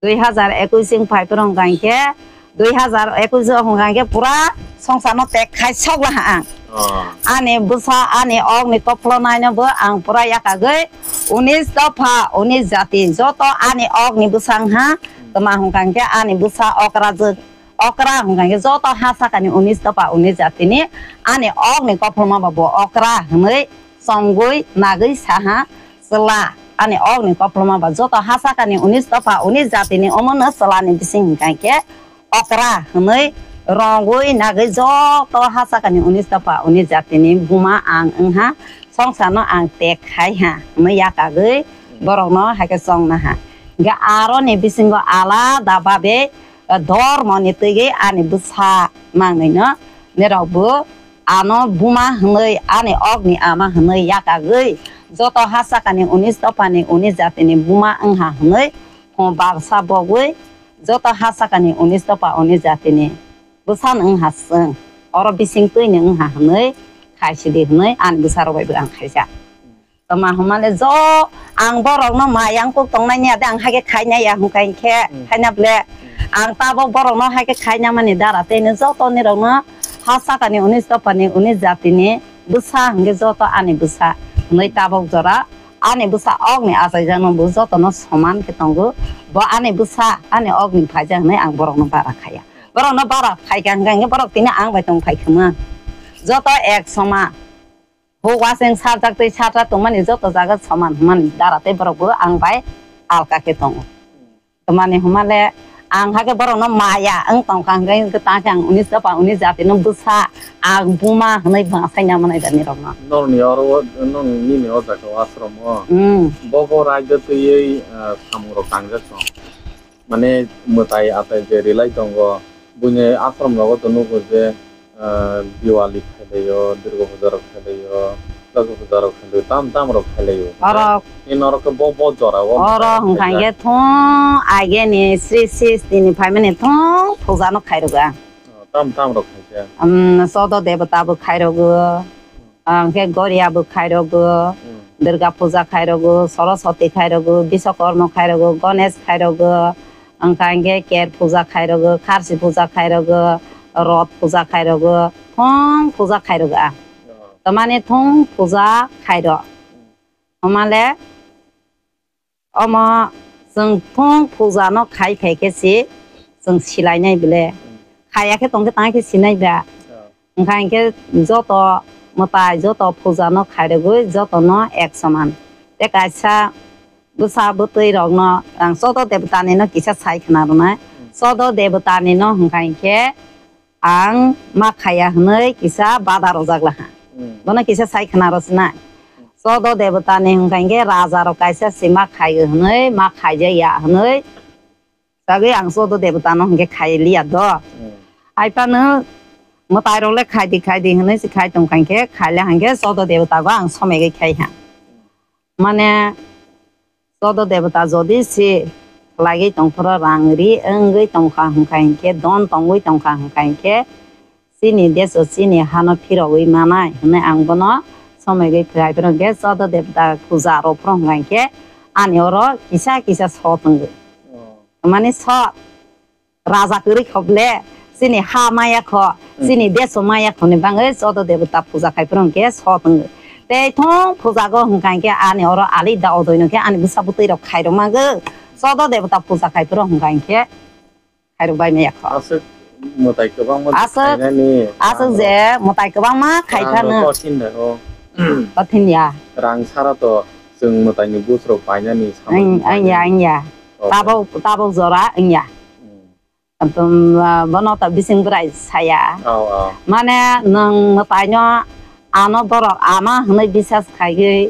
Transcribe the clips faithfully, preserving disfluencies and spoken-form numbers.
Dui hazar ekush wng phai phuru hwnkha hinkhe, dui hazar ekush wng hwnkha hinkhe pura songsarno tek khai sok laha ang. Oh. Ani bwsa, ani okni kophlonaino bo ang pura yakagwi unis dopha, unis jati, joto ani okni bwsa wngha, tma hwnkha hinkhe ani bwsa okra jwk, okra hwnkha hinkhe joto ha sakani unis dopha, unis jatini ani okni kophlono bo bo okra hwnwi chongwi nagwi saha chwla. Ani okni koploma ba joto ha sakani unis dopha unis jatini omono chwlani bising hwnkha hinkhe okra hwnwi rongwi nagwi joto ha sakani unis dopha unis jatini buma ang wngha, songsarno ang tek khai ha hwnwi yakagwi borokno haikhe chongna ha. Hinkhe aroni bisingo alada babe, eh, dhormoni twiwi ani bwsa mangnwino nirokbo ano buma hwnwi, ani okni ama hwnwi yakagwi, joto ha sakani unis dophani unis jatini buma wngha hwnwi, hwn barsa bogwi, joto ha sakani unis dopha unis jatini bwsano wngha chwng, oro bising twini wngha hwnwi khaisidi hwnwi ani bwsarok bai bo ang khaijak. Tama hwnmale jo ang borokno maya wngkuk tongnai niya de ang haikhe khainai ya hwnkha hinkhe Hmm. khaina ble Hmm. ang tabok borokno haikhe khaina mani dara tei no joto nirokno ha sakani unis dophani unis jatini bwsa hwnkhe joto ani bwsa hwnwi tabok jora ani bwsa okni achaijakno bo jotono soman khe tongo. Bo ani bwsa ani okni phaijak hwnwi ang borokno bara khaiya. Borokno bara khaikha hwnkha hinkhe borok tini ang bai tong phai khwma. Joto ek soma. Huk waseng sarjak tei sarjak tongmani joto jaga soman hwnmani dara tei borok bo ang bai alka khe tongo. Tongmani hwnmale ang hakhe borokno maya wng tongkha hwnkhe tangkhe ang unis dopha unis jatino bwsa ang buma hwnwi bwsai nangmani da nirokno. Norokni oro o, nong nini o jaga o ashram o. Hmm. Bo bo raida twiwi, ah, samung rok tangjak tong. Mane mwtai atai je rilai tongo, buini ashram rogo to nugo je, ah, Diwali khailaio, Durga puja rok khailaio, Durga puja rok khailaio, tam tam rok khailaio. Oro. Ni norok khe bo, bo jora o oro mwtai hwnkha khaijak. Hinkhe thung ageni Sri Sri Sri ni phaimani thung puja no khairwgo ang. Oh, tam tam rok khaijak. Um, Chodo Debota bo khairwgo. Ang khe Goria bo khairogo, Hmm. Durga puja khairogo, Saraswati khairogo, Biswakarma khairogo, Ganesh khairogo, ang kha hinkhe Ker puja khairogo, Kharsi puja khairogo, Rot puja khairogo, thung puja khairogo ang. Oh. Tamani thung puja khairo. Hmm. Omale Omo chwng thung puja no khai phai khe se chwng silainai bile. Khaiya khe tong khe tang khe sinai ba. Wngkha hinkhe joto mwtai joto puja no khairogwi joto no ek soman. Tei kaisa bwsa bwtwi rok no ang Chodo Debota ni no kisa sai khna rwnai. Chodo Debota ni no hwnkha hinkhe ang ma khaiya hwnwi kisa bada rwjak laha. Hmm. Bono kisa sai khna rw sinai. Chodo Debota ni hwnkha hinkhe raja rok kaisa se ma khaio hwnwi, ma khaijaya hwnwi. Sagwi ang Chodo Debota no hinkhe khai liya do. Hmm. Hai phano mwtai rok le khaidi khaidi hwnwi se khai tong kha hinkhe, khaile hinkhe Chodo Debota go ang somegwi khai ha. Mane Chodo Debota jodi se khlaigwi tongphuru rang ri wngwi tongkha hwnkha hinkhe, don tongwi tongkha hwnkha hinkhe, chini deso chini hano phirogwi manai hwnwi ang bono somegwi phai phuru hinkhe Chodo Debota puja rw phuru hwnkha hinkhe ani oro kisa kisa sot wngwi. Oh. Mane sot. Raja kwrwi kho ble, chini ha maya kho, Hmm. Chini deso maya kho ni bangwi Chodo Debota puja khai phuru hinkhe sot wngwi. Tei thung puja go hwnkha hinkhe ani oro ali da odoi no khe ani bwsa bwtwi rok khairok magwi Chodo Debota puja khai phuru hwnkha hinkhe khairok bai maya kho. Aswk mwtai kwbangma Aswk, khainani aswk rang je mwtai kwbangma khai rang phano. Kothin da o. Kothin ya. Rang sara to chwng mwtai ni bus rok painani samung Ang, ang ya, painani. Ang ya. Okay. Tabok, tabok jora ang ya. Hmm. Atum, ah, bono ta bising bwrai saya. Oh, oh. Mane nwng mwtaino ano borok ama hwnwi bisas khaiwi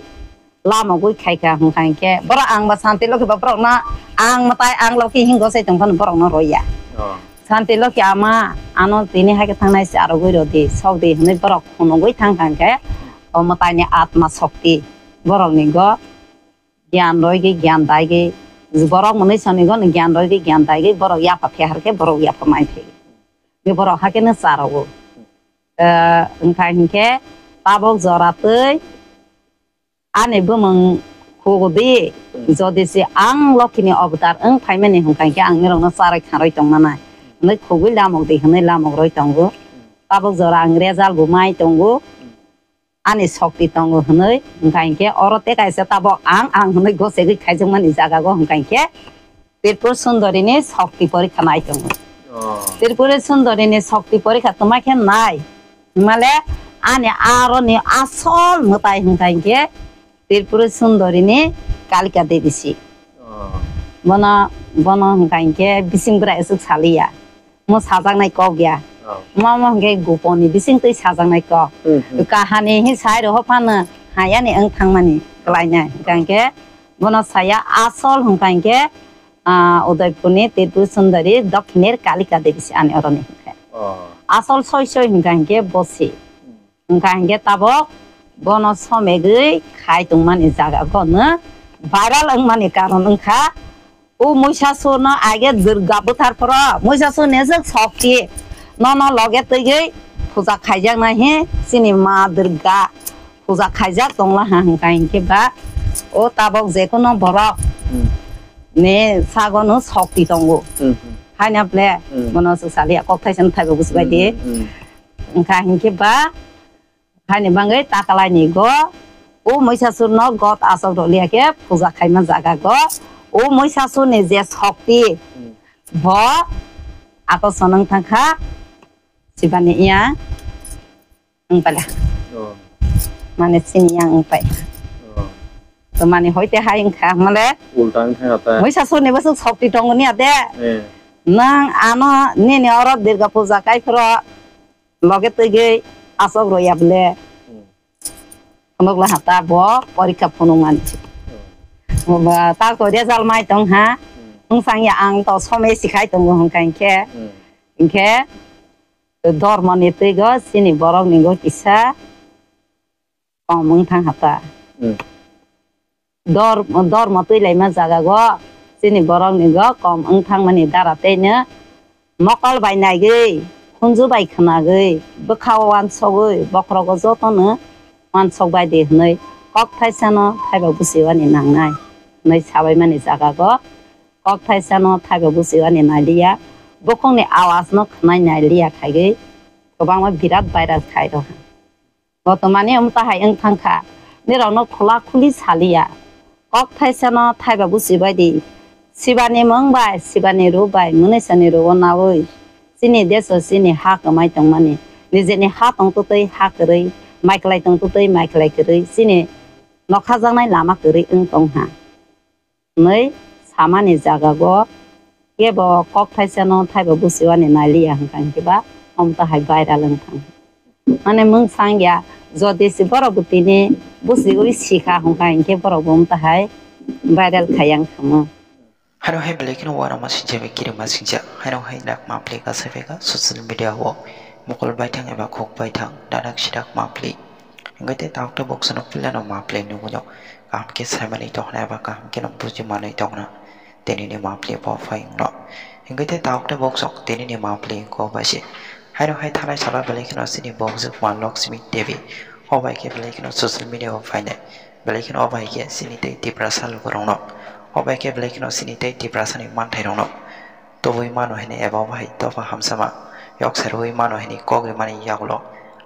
lamogwi khaikha hwnkha hinkhe borok ang ba santi lokhi ba borokno ang mwtai ang lokhi hingo sai tongphano borokno roya. Oh. Santi lokhi ama ano tini haikhe thangnai se arogwi rodi sokdi hwnwi borok khunugwi thangkha hinkhe o mwtaini atma shokti borokni go Gyan roigwi, gyan daigwi, borok mwnwi sonigo no gyan roigwi, gyan daigwi, borok yapha phiyahar khe borok yapha mai phi. Be borok hakhe no charogo. Eh, wngkha hinkhe tabok jora twi ani bumung Kugudi, hmm, jodi se ang Lokhini avatar wng phaimani hwnkha hinkhe ang norokno charai kharwi tongmanai. Hwnwi khugwi lamok di hwnwi lamok rwi tongo. Hmm. Tabuk jora ang result bo mai tongo. Hmm. Ani sokti tongo hwnwi hwnkha hinkhe oro tei kaisa tabuk ang, ang hwnwi gosegwi khaijakmani jagago hwnkha hinkhe Tripura Sundorini sokti porikha nai tongo. Oh. Tripura Sundorini sokti porikha twma khe nai. Himale ani aroni asol mwtai hwnkha hinkhe Tripura Sundorini Kalika Devi si. Oh. Bono, bono hwnkha hinkhe bising bwrai aswk saliya. Mo sajaknai kok ya. Oh. Mo, mo hwnkhe goponi bising twi sajaknai kok. Hmm, hmm. Kahani hi sai rw phano hayani wng thangmani kwlainai. Hwnkha hinkhe bono saya asol hwnkha hinkhe, ah, Udaipurni Tripura Sundari, Dokhinir Kalika Devi si ani oroni hwnkhe. Oh. Asol soi soi hwnkha hinkhe bosi. Hmm. Hwnkha hinkhe tabuk bono somegwi khai tongmani jaga bono viral wngmani karon wngkha. O Muisasur no age Durga bwthar phoro, Muisasur ni aswk sokti nono loge twigwi puja khaijaknai hi chini ma Durga puja khaijak tongla ha hwnkha hinkhe ba o tabuk jekunu borok, hmm, ni sago no sokti tongo. Hmm, hmm. Haina ple, hmm, bono swk saliya kok thaisa no thaibo busibai di. Hmm, hmm. Wngkha hinkhe ba Haini bagwi takalaini go, o Muisasur no got asok rw liya khe puja khaima jaga go, o Muisasur ni je sokti, hmm, bo ako sonong thangkha, sibani iya wng pala. Oh. Mane sini yang wng pai. Oh. To mane hoite hai wngkha male. Ulta wng thang ata. Muisasur ni bwswk sokti tongo ni ade. Eh. Nang ano nini oro Durga puja kai phoro loge twigwi asok roya bole. Hmm. Phunukla hata bo porikha phunukmani. Hmm. Bo ta ko result mai tong ha. Hmm. Wng sang ya ang to somoi sikhai tongo hwnkha hinkhe. Hmm. Hinkhe dormo ni twigo chini borok ni go kisa kom wng thang hata. Hmm. Dor-, dormo twi laima jaga go chini borok ni go kom wng thangmani dara tei no mokol bai naigwi, hunju bai khwnagwi, bwkha o wansogwi, bokhorogo joto no wansok bai di hwnwi kok thaisa no thaiba busi wani nangnai hwnwi sabai mani jaga go kok thaisa no thaiba busi wani nai liya, bukhuk ni awaz no khwnai nai liya khaigwi kwbangma birat viral khai rw ha. Bo twmani wng tahai wng thang kha, nirokno khula khuli saliya. Kok thaisano thaiba busi bai di. Sibani mwng bai, sibani rw bai, mwnwisani rw-o naui. Chini deso chini ha kwmai tongmani. Nijeni ha tong twtwi ha kwrwi, mai kwlai tong twtwi mai kwlai kwrwi, chini nokhajaknai lama kwrwi wng tong ha. Hwnwi samani jagago kebo kok thaisano thaiba busiwani nailiya hwnkha hinkhe ba omo tahai viral wng thang. Mane mwng sang ya, jodi se borok bo tini busiwi sikha hwnkha hinkhe borok bo omo tahai viral khayang thangma. Haro hai belai kheno uanama sinjak bai kirima singjak. Haro hai dak mapli kasai phaikha social media o mokol baithang eba khuk baithang dadak sidak mapli. Hingke te tabuk te boksono pilano mapli nugui no kaham khe saimani tongna eba kaham khe no buji manui tongna. Tini ni mapli bo phai wngno. Hingke te tabuk te boksok tini ni mapli ko bai se. Haino hai thanai salo belai kheno chini boksok ma Lakshmi Devi. O bai khe belai kheno social media o phainai. Belai kheno o bai khe chini tei Tiprasa lukurokno. O bai khe belai kheno chini tei Tiprasani manthai rokno. Tubui mano hini eba bahai dopha hamsama, yok serwi mano hini kok rimani yagulo.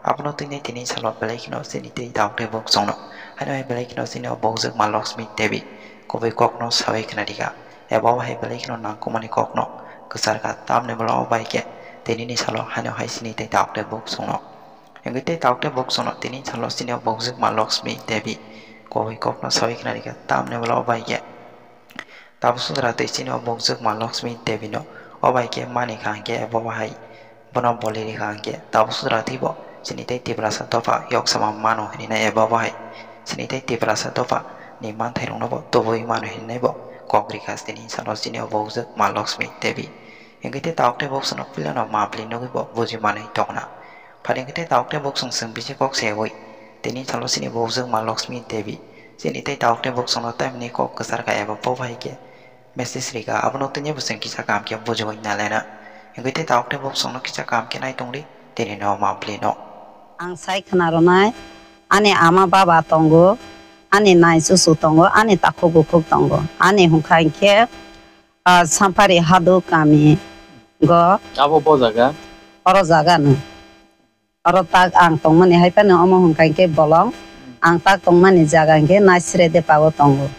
Abono tini tini salo belai kheno chini tei tabuk tei bok chongno. Haino hai belai kheno chini o bokjak ma Lakshmi Devi kubui kokno sawi khna rikha. Eba bahai belai kheno nangkukmani kokno kwchar kha, tamni bwla o bai khe tini ni salo haino hai chini tei tabuk tei bok chongno. Hingke tei tabuk tei bok chongno tini salo chini o bokjak ma Lakshmi Devi kubui kokno sawi khna rikha, tamni bwla o bai khe Tabuk sudra tei chini o bokjak ma Lakshmi Devi no. O bai khe mani kha hingke ebo bahai bono boli rikha hingke tabuk sudra tei bo chini tei Tiprasa dopha yoksama mano hinwi nai ebo bahai. Chini tei Tiprasa dopha ni manthai rokno bo tubui mano hinwi nai bo kok rikha tini salo chini o bokjak ma Lakshmi Devi. Hingke tei tabuk tei boksono pilano mapli nugui bo buji manwi tongna. Phani hingke tei tabuk tei boksong chwng bisi kok sewi. Tini salo chini bokjak ma Lakshmi Devi. Chini tei tabuk tei boksongno tamni kok kwchar kha eba bo bahai khe message rikha, abono tini bo chwng kisa kaham khe bujigwi nalaina. Hingke tei tabuk tei boksongno kisa kaham khe nai tongdi, tini no mapli no. Ang sai khna rwnai, ani ama baba tongo, ani nai chuchu tongo, ani takhuk bukhuk tongo. Ani hwnkha hinkhe, ah, Sampari Hadu kami go. Abo bo jaga? Oro jaga no. Oro tak ang tongmani hai phano omo hwnkha hinkhe bolong. Ang tak tongmani jaga hinkhe Naisre Depa o tongo.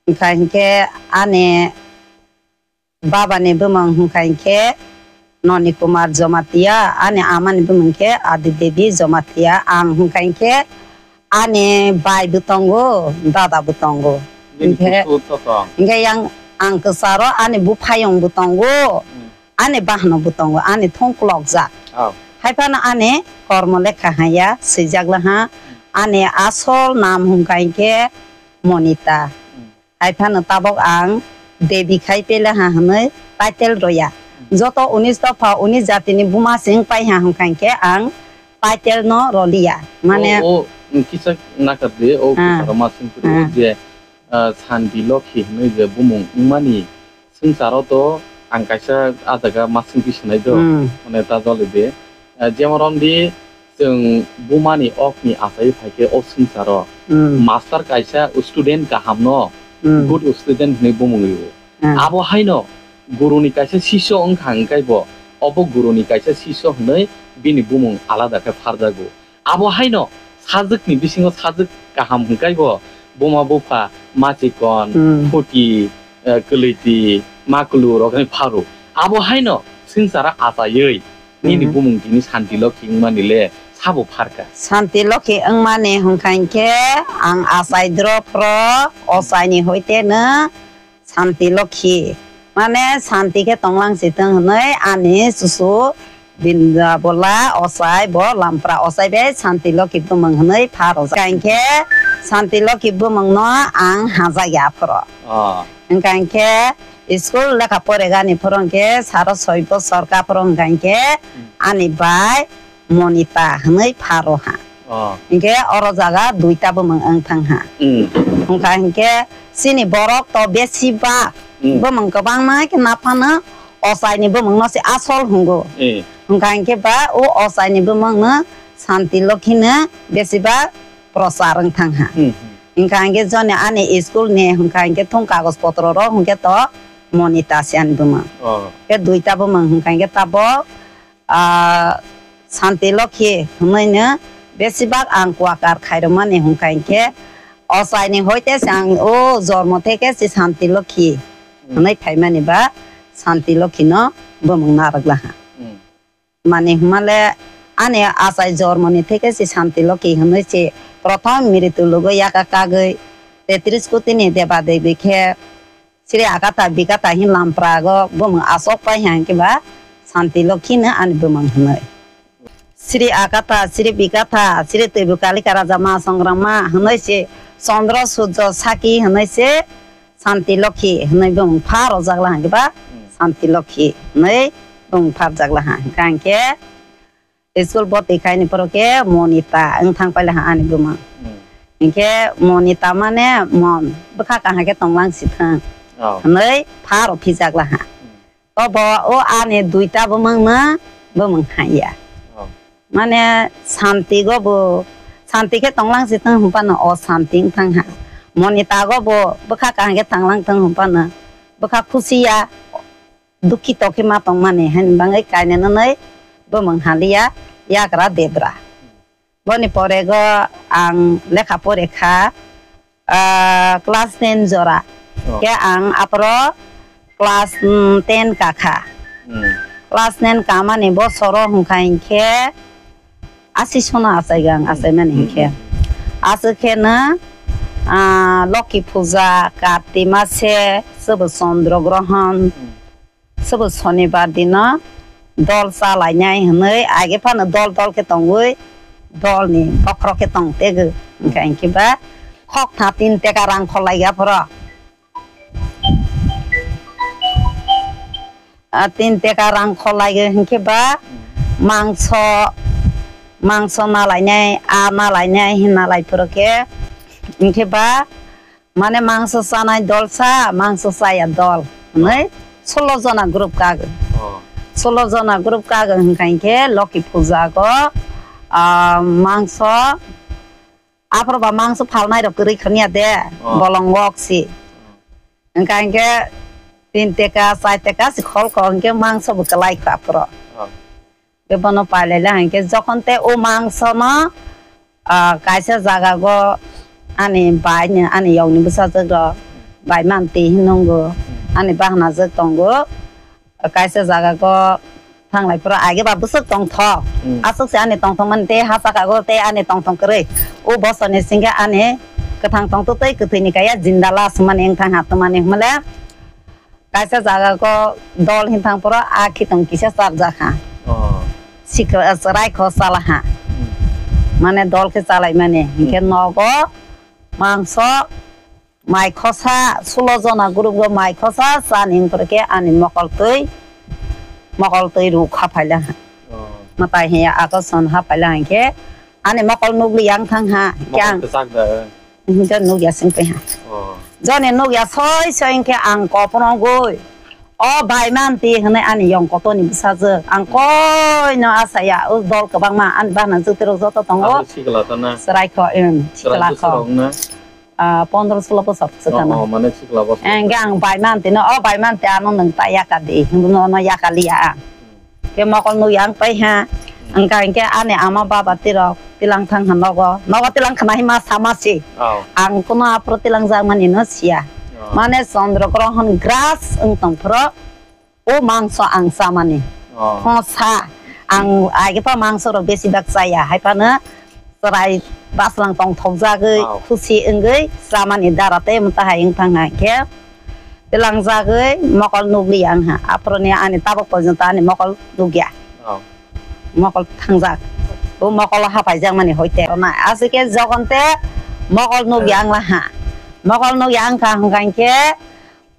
Hwnkha hinkhe ani baba ni bumung hwnkha hinkhe Noni Kumar Jomatia, ani ama ni bumung khe Adi Devi Jomatia. Ang hwnkha hinkhe ani bai bo tongo, dada bo tongo. Nini Hinkhe, kusu to tong. Hinkhe yang ang kwcharo ani buphayung bo tongo, Hmm. ani bahno bo tongo, ani thung kulokjak. Oh. Hai phano ani kormo lekha haya, swijak laha. Ani asol nam hwnkha hinkhe Monita. Hmm. Hai phano tabok ang Devi khai pele ha hwnwi title roya. Joto unis dopha, unis jatini buma se wng pai ha hwnkha hinkhe ang title no roliya. Mane O, o, kisa nakardi, o Ah. kwcharo ma swngkuru Ah. je, ah, Santi Lokhi hwnwi je bumung wngmani swngcharo to ang kaisa ah jaga ma swngpi swnai do. Hmm. Mane ta jolide. Ah, jemon romdi chwng bumani okni achai phaikhe o swngcharo Hmm. master kaisa student kahamno Hmm. good student hwnwi bumung rwo. Hmm. Abo haino guruni kaisa sisyo wngkha hwnkhe bo obo guruni kaisa sisyo hwnwi bini bumung alada khe pharjago. Abo haino sajwkni bisingo sajwk kaham hwnkhe bo buma bupha machikon, Hmm. phuti, eh, kwlwiti, makulu rokni pharo. Abo haino swngchara achaiwi Nini Hmm. bumung tini Santi Lokhi wngmani le sabo pharkha? Santi Lokhi wngmani hwnkha hinkhe ang achai dro phro ochaini hoite no Santi Lokhi. Mane Santi khe tonglang si thwng hwnwi ani chuchu Binda bola ochai bo lampra ochai bai Santi Lokhi bumung hwnwi pha rojak. Hwnkha hinkhe Santi Lokhi bumung no ang hajak ya phro. Ah. Hwnkha hinkhe school lekha poregani phoro hinkhe saro soi bosor ka phoro hwnkha hinkhe Hmm. ani bai Monita hwnwi pharo ha. Oh. Hinkhe oro jaga duita bumung wng thang ha. Hmm. Hwnkha hinkhe chini borok to besi ba Hmm. bumung kwbangma khe naphano ochaini bumung no se asol hwngo. Eh. Hwnkha hinkhe ba o ochaini bumung no Santi Lokhi no besi ba prochar wng thang ha. Hmm, hmm. Hwnkha hinkhe joni ani school ni hwnkha hinkhe thung kagoj potro rok hinkhe to Monita se ani bumung. Oh. Khe duita bumung hwnkha hinkhe tabok, ah, Santi Lokhi hwnwi no besibak ang kuakar khairokmani hwnkha hinkhe ochaini hoite se ang o jormo theke se Santi Lokhi Hmm. hwnwi phaimani ba Santi Lokhi no bumung narwk laha. Hmm. Mani hwnmale ani achai jormoni theke se Santi Lokhi hwnwi se prothom mritu logo yaka kagwi tetris koti ni deba debi khe Sri Akatha Bikatha hin lamprago bumung asok pai hang khe ba Santi Lokhi no ani bumung hwnwi. Sri Akatha, Sri Bikatha, Sri Twibu Kalika Raja Ma Songrama hwnwi se Chandra Surjo Saki hwnwi se Santi Lokhi hwnwi bumung pha rojak laha khe ba Hmm. Santi Lokhi hwnwi bumung pha rojak laha. Hwnkha hinkhe school boti khaini poro khe Monita wng thang pai laha ani bumung. Hmm. Hinkhe Monita mane mon bwkha kaham khe tonglang si thang Oh. hwnwi pha rw phijak laha. Hmm. Obo o ani duita bumung no bumung hanya. Oh. Mane Santi go bo, Santi khe tonglang si thang hwnphano o Santi wng thang ha. Monita go bo bwkha kaham khe tonglang thang hwnphano bwkha khusi ya. Dukhi tokhe ma tongmani hani bangwi kainwi nwnwi bumung haliya yagra debra. Boni pore go ang lekha pore kha, ah, class ten jora. Oh. Khe ang aphoro class, mm, ten kakha. Hmm. Class ten kamani bosoro hwnkha hinkhe Asi sono achaigang, achaimani hinkhe. Hmm. Aswk khe no, ah, Lokhi puja, Karti mase, sobo Chandra grohon, Hmm. sobo Sonibar dino dol chalainai hwnwi, age phano dol dol khe tongwi, dolni bokhorok khe tong tego. Hwnkha hinkhe ba khok tha tin teka rang kholaiga phoro. Ah, tin teka rang kholai hinkhe ba mangso, mangso nalainai, a nalainai hinna lai phuru khe, hinkhe ba mane mangso chanai dol sa, mangso chaya dol hwnwi solo jona group kago. Oh. Solo jona group kago hwnkha hinkhe Lokhi puja go, ah, mangso Aphuru ba mangso phalnai rok kwrwi khwniya de, Oh. bolong wok si. Hwnkha hinkhe tin teka, char teka si khol kok hinkhe mangso bo kwlai kha aphuru. Oh. Khe bono pailai la hinkhe jokhon te o mangso no, ah, kaisa jaga go ani bai ni, ani yong ni bwsajwk rok bai manti hinwi nungo, ani bahanajwk tongo. Kaisa jaga go thanglai phuru age ba bwswk tongthok. Hmm. Aswk se ani tongthok mani tei ha saka go tei ani tongthok kwrwi. O bosor ni singkhe ani kwthang tongthok tei kwthwi ni kaya jinda la swmani wng thang ha twmani hwnmale kaisa jaga go dol hin thang phuru a khitong kisa charjak ha. Oh. Sikra, chwrai kho chala ha. Hmm. Mane dol khe chalai mani. Hinkhe Hmm. nogo mangso mai khosa, sulo jona group go mai khosa, chani wng phuru khe ani mokol twi, mokol twi ruk ha phaila ha. Oh. Mwtai hiya ako son ha phaila hinkhe ani mokol nukli yang thang ha. Mokol Khe ang kwchak da. Hinkhe nukya sing pai ha. Oh. Joni nukya soi soi hinkhe ang kopno goi. O bai manti hwnwi ani yong kotor ni bwsajwk. Ang koi no asaya, o dol kwbangma ani bahanajwk twi rok joto tongo. Abo sikla ta na? Chwrai kho, em, Chwrai sikla kho. Bwsarok na? Ah, pondro sulo bosor se Oh, kana. Oh, mane sikla bosor. Engke ang bai manti no, o bai manti ano nwng ta yaka di, hindu no, no yaka liya ang. Ke mokol nukya ang pai ha. Engka hinkhe ani ama baba tirok tilang thang ha nogo. Nogo tilang khna hima sama si. Oh. Ang kuno aphuru tilang jak mani no siya. Oh. Mane Chandra Grohon gras wng tong phuru o mangso ang chamani. Oh. Khosa ang age pa mangso rok besi bak chaya. Hai phano chwrai baslang tong thok jagwi Oh. khusi wngwi chamani dara tei mwta hai wng thang hai khe. Tilang jagwi mokol nukliya wngha. Aphuruni ani tabuk porjonto ani mokol nukya. Oh. Mokol thangjak. O mokolo hapaijak mani hoite. Aswk khe jogon te mokol nukya wngla ha. Mokol nukya wngkha hwnkha hinkhe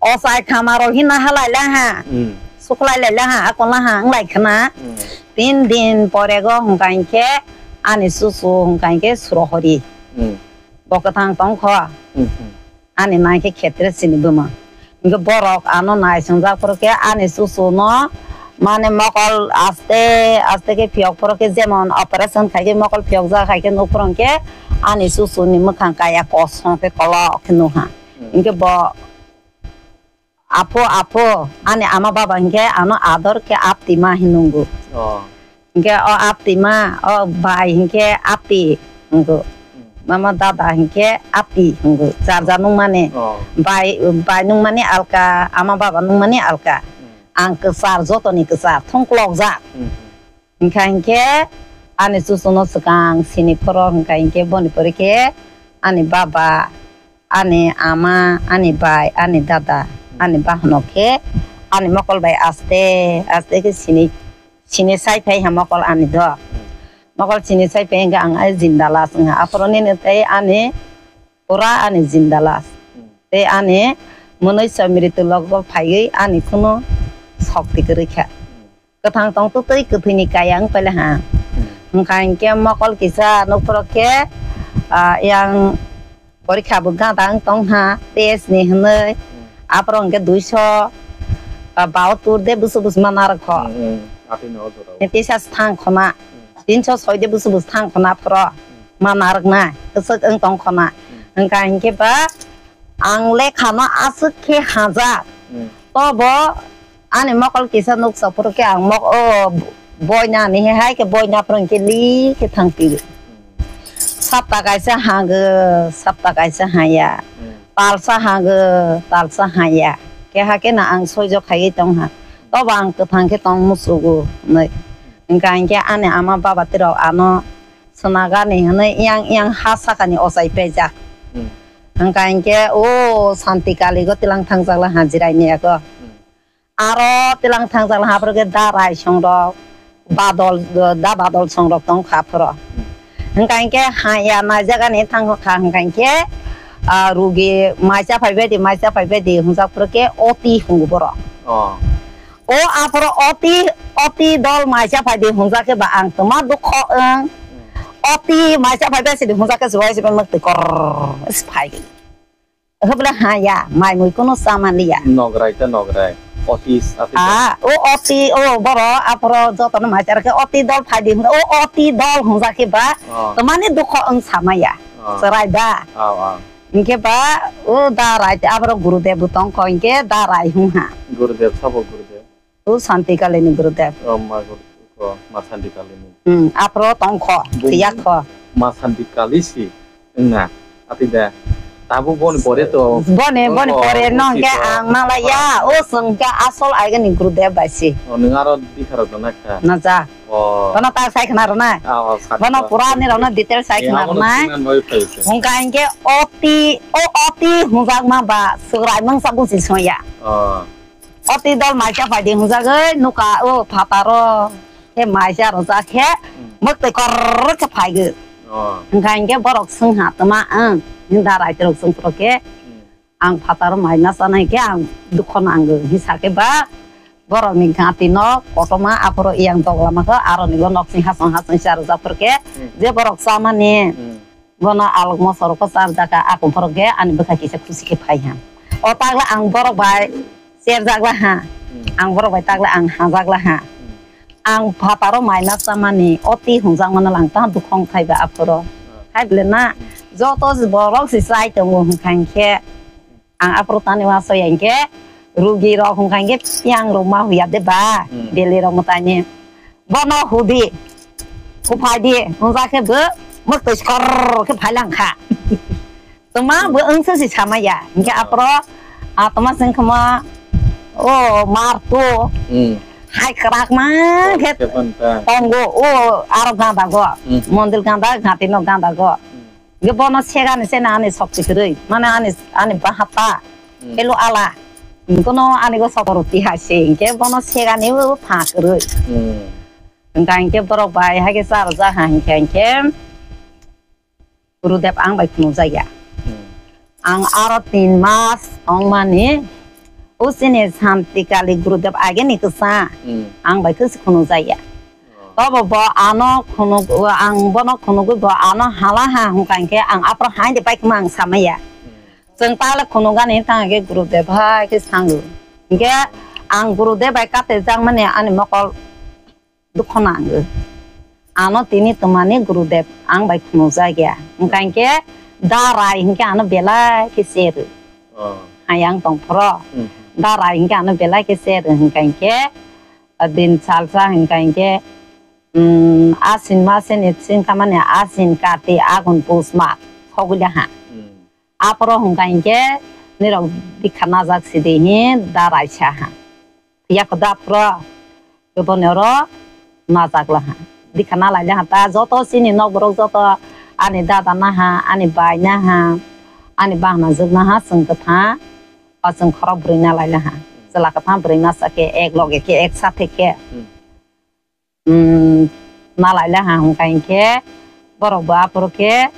ochai khama rok hino halai la ha. Hmm. Suklai lai la ha, akon la ha, wnglai khna. Hmm. Tin din pore go hwnkha hinkhe ani chuchu hwnkha hinkhe Surohori. Hmm. Bo kwthang tong kho. Hmm, hmm. Ani nai khe khetre chini buma. Hinkhe borok ano nai swngjak phuru khe ani chuchu no mane mokol aste aste khe phiyok phuru khe jemon operation khai khe mokol phiyok jak hai khe nuk phuru khe ani chuchu ni mwkhang kaya kosom khe kolok khe nukha. Hmm. Hinkhe bo apho apho ani ama baba hinkhe ano ador khe apti ma hinwi nungo. Oh. Hinkhe o apti ma, o bai hinkhe apti hingo. Hmm. Mama dada hinkhe apti hingo. Jar jar nungmani. Oh. Bai, bai nungmani alka, ama baba nungmani alka. Hmm. Ang kwchar, jotoni kwchar, thongklokjak. Hmm. Hinkha hinkhe ani chuchuno swkang sini phoro hinkha hinkhe boni pore khe ani baba, ani ama, ani bai, ani dada, ani bahanok khe ani mokol bai aste aste khe sini Sini sai phai ha mokol ani do. Hmm. Mokol sini sai phai hwnkhe ang ai jinda las wngha. Aphuru nini tei ani pura ani jinda las. Hmm. Tei ani mwnwi sa mritu logo phaiwi ani kunu sokti kwrwi kha. Hmm. Kwthang tong twtwi kwthwini kaya wng paila ha. Hmm. Hwnkha hinkhe mokol kisa nukphuru khe, ah, yang Porikha bo gada wng tong ha, test ni hwnwi. Hmm. Aphuru hwnkhe duiso, ah, bahatur de busu busu ma narwk kho. Hmm, hmm. Atwi no jora o. Tisa thang khona. Hmm. Tinso soi de busu busu thang khona phuro. Hmm. Ma narwk na, kwchwk wng tong khona. Hmm. Hwnkha hinkhe ba ang lekha no aswk khe hajak. Hmm. Tobo Ani mokol kisa nuksa phuru khe ang mok-, o boina ni he hai khe boina phuru khe li khe thang pili. Sapta kaisa hangw, sapta kaisa haya. Hmm. Talsa hangw, talsa haya. Keha khe na ang soijo khaiwi tong ha. Tobo ang kwthang khe tong musugo hwnwi. Hwnkha hinkhe ani ama baba tirok ano swnagani hwnwi yang yang ha sakani ochai pejak. Hmm. Hwnkha hinkhe o Santi Kaligo tilang thangjak la ha jirai ni yago. Hmm. Aro tilang thangjak ha phuru khe da rai songrok, badol, da badol songrok tong kha phuru. Hwnkha hinkhe haya naijak ani thang kha hwnkha hinkhe, ah, rugi maisa phai bai di, maisa phai bai di hwngjak phuru khe oti hwngo borok. Oh. O aphuru oti, oti dol maisa phai di hwngjak khe ba ang twma dukho wng. Hmm. Oti maisa phai bai sidi hwngjak khe se bai se bai mwktwi kor se phai. Hwbwla ha ya, mai mui kunu sama liya. Nograi ta nograi. Otis, ati ta. Ah, o oti, o boro, aphuru jotono maichar khe oti dol phai di hwnda, o oti dol hwnja khe ba, Oh. Twmani dukho wng sama ya. Ah. Chwrai da. Ah, ah. Hinkhe ba o da rai te aboro Gurudev bo tongkho, hinkhe da rai hung ha. Gurudev, sabo Gurudev. O Santi Kalini Gurudev. Oh, ma Guru-, oh, ma Santi Kalini. Hmm, aphro tongkho, thwiyakho. Ma Santi Kali si wngna. Ati da. Tabuk boni pore to. Boni, boni pore no hwnkhe ang malaya. O chwng khe asol aigani Gurudev bai si. Oh, nwng aro dikha rok nakha. Naja. Oh. Bono ta sai khna rwnai. Ah, oh, sakha. Bono pura ni rokno detail sai khna rwnai. Hwnkha hinkhe oti, o oti hwnjakma ba swrai mangsa busi soya. Oh. Oti dol maisa phaidi hwnjagwi nuka o phataro. Khe maisa rwjak khe mwktwi korrwk khe phaigo. Oh. Hwnkha hinkhe borok swngha twma ang. Hinda raitorok swngphuru khe ang phataro mai ma chanai khe ang dukho nango hinsa khe ba borokni gati no kotorma aphuru yang dogla ma khe aroni bo nokni hasong hasong cha rwjak phuru khe je borok chamani bono alok moso rok cha rwjak kha, akung phuru khe ani bwkha kisa khusi khe phai ha. O tagla ang borok bai cherjak la ha. Ang borok bai tagla ang hajak la ha. Ang phataro mai ma chamani oti hwnjak mano lang ta dukhong thai ba aphuru. Hai bole na joto borok si chai tongo hwnkha hinkhe ang aphuru tani wansoi hinkhe rugi rok hwnkha hinkhe piang rok ma huya de ba beli rok mwtaini bono hudi huphai di hwnjak khe bo mwktwi skor khe phai lang kha. Toma bo wngsa si sama ya. Hinkhe aphuru, ah, toma sing khama, o, mar to. Hmm. Hai kwrak ma khe tongo, o, aro ganda go. Hmm. Mondir ganda, gati no ganda go. Hmm. Ge bono segani se na ani sok si kwrwi. Mane ani, ani bahata. Hmm. Elo ala. Kono ani go sok roti ha se. Hinkhe bono segani o pha kwrwi. Hmm. Hinkhe borok bai hai khe char ja ha hinkhe, hinkhe. Gurudev ang bai khunujaya. Hmm. Ang aro tin mas tongmani, o chini Santi Kali Gurudev ageni kwsa, hmm, ang bai kwsa khunujaya. Oh. Tobo bo ano khunuk, ang bono khunugwi bo ano hala ha hwnkha hinkhe ang aphuru haini pai khma ang samaya. Hmm. Chwng tale khunugani tangkhe Gurudev hai khe sango. Hinkhe ang Gurudev bai kate jakmani ani mokol dukho nango. Ano tini twmani Gurudev ang bai khunujak ya. Hwnkha hinkhe da rai hinkhe ano belai khe sero. Oh. Hai ang tong phoro. Hmm. Da rai hinkhe ano belai khe sero hwnkha hinkhe, ah, din salsa hwnkha hinkhe, um, asin masini singkhamani asin, kati, agun, pus, mag sogwi laha. Hmm. Aphuru hwnkha hinkhe nirok bikha najak sidi hi da raisa ha. Yakho da aphuru beboni oro najak laha. Bikha nalai laha ta joto chini nokborok joto ani dada naha, ani bai naha, ani bahna jwk naha chwng kwthang, o chwng khorok bwrwi nalai laha. Chwla kwthang bwrwi masa khe ek loge khe ek sathe khe. Hmm. Hmm, nalai laha hwnkha hinkhe borok bo aphuru khe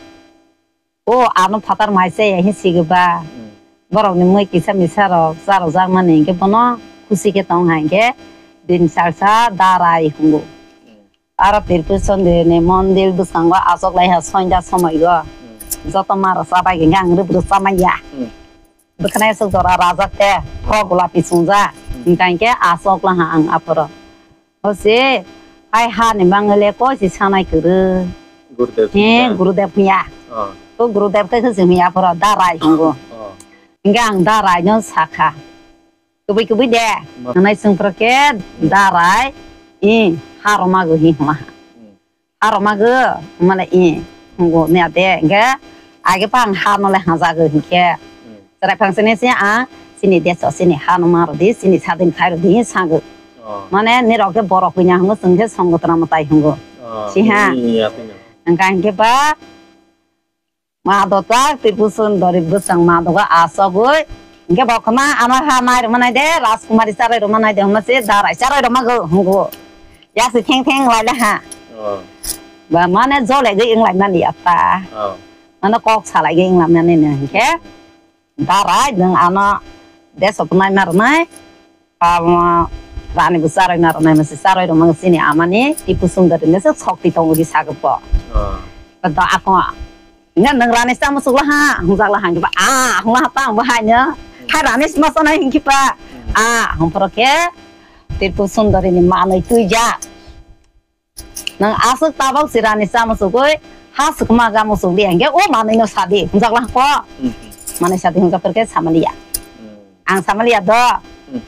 o ano phatar mai chaya hi sigiba. Hmm. Borokni mui kisa misa rok charwjakmani hinkhe bono khusi khe tong hai hinkhe din salsa darai hungo. Hmm. Aro Tirpul Chondroni mondir bwskango achok lai ha sonja somoi go. Hmm. Joto maro chabai hinkhe ang rwbwrw chamanya. Hmm. Bwkhanai aswk jora rajak te, frok golapi chwngjak. Hmm. Hinkha hinkhe achok laha ang aphuru. Hosi, hai ha ni bangwi le koi si sanai kwrwi. Gurudev. He, Gurudev hiya. Oh. O Gurudev khe se hiya phoro, da rai hungo. Oh. Hinkhe ang da rai no sakha. Kubui kubui de. Ma- Nai sung phoro khe da rai, i, ha roma go hi hma. Hmm. Ha roma go, mane i, hungo ne ade, hinkhe age pa ang ha no le ha jago hinkhe. Hmm. Chwrai phang sini si ang chini deso chini ha no ma rwdi, chini sadin khai rwdi, sango. Oh. Mane nirok khe borok hwnya hwngo, chwng khe Songwtwrwng mwtai hwngo. Oh, si ha. Iya, iya. Hwnkha hinkhe ba ma do tak, Tripul Sundori bwsang ma do ga asogwi. Hinkhe bo khna ano ha nai rwma nai de, Rajkumari charai rwma nai de, hwnma se darai charai rwma go hwngo. Yasi theng theng lai le ha. Oh. Ba mane jole gwi wng lai mani ya ta. Oh. Mane kok salai gwi wng lai mani no hinkhe. Darai nwng ano deso pwnai ma rwnai, abo rani bo charoi ma rwnai, masi charoi rwmani chini amani Tipu Sundari ni se sokti tongo di sagwi po. Ah. Da ako, nge nwng rani chama sugla ha, hungjak la ha, hinkhe ba, ah, hungla ha ta, bo hai no. Hai rani sima sana hinkhe ba, ah, hung phoro khe Tipu Sundari ni manwi tuijak. Nwng aswk tabok si rani chama sugwi Ha sukuma ga musuk di hingke o manui no sadi hunjak lang ko. Hmm. Manui sadi hunjak perke samaliya. Hmm. Ang samaliya do. Hmm.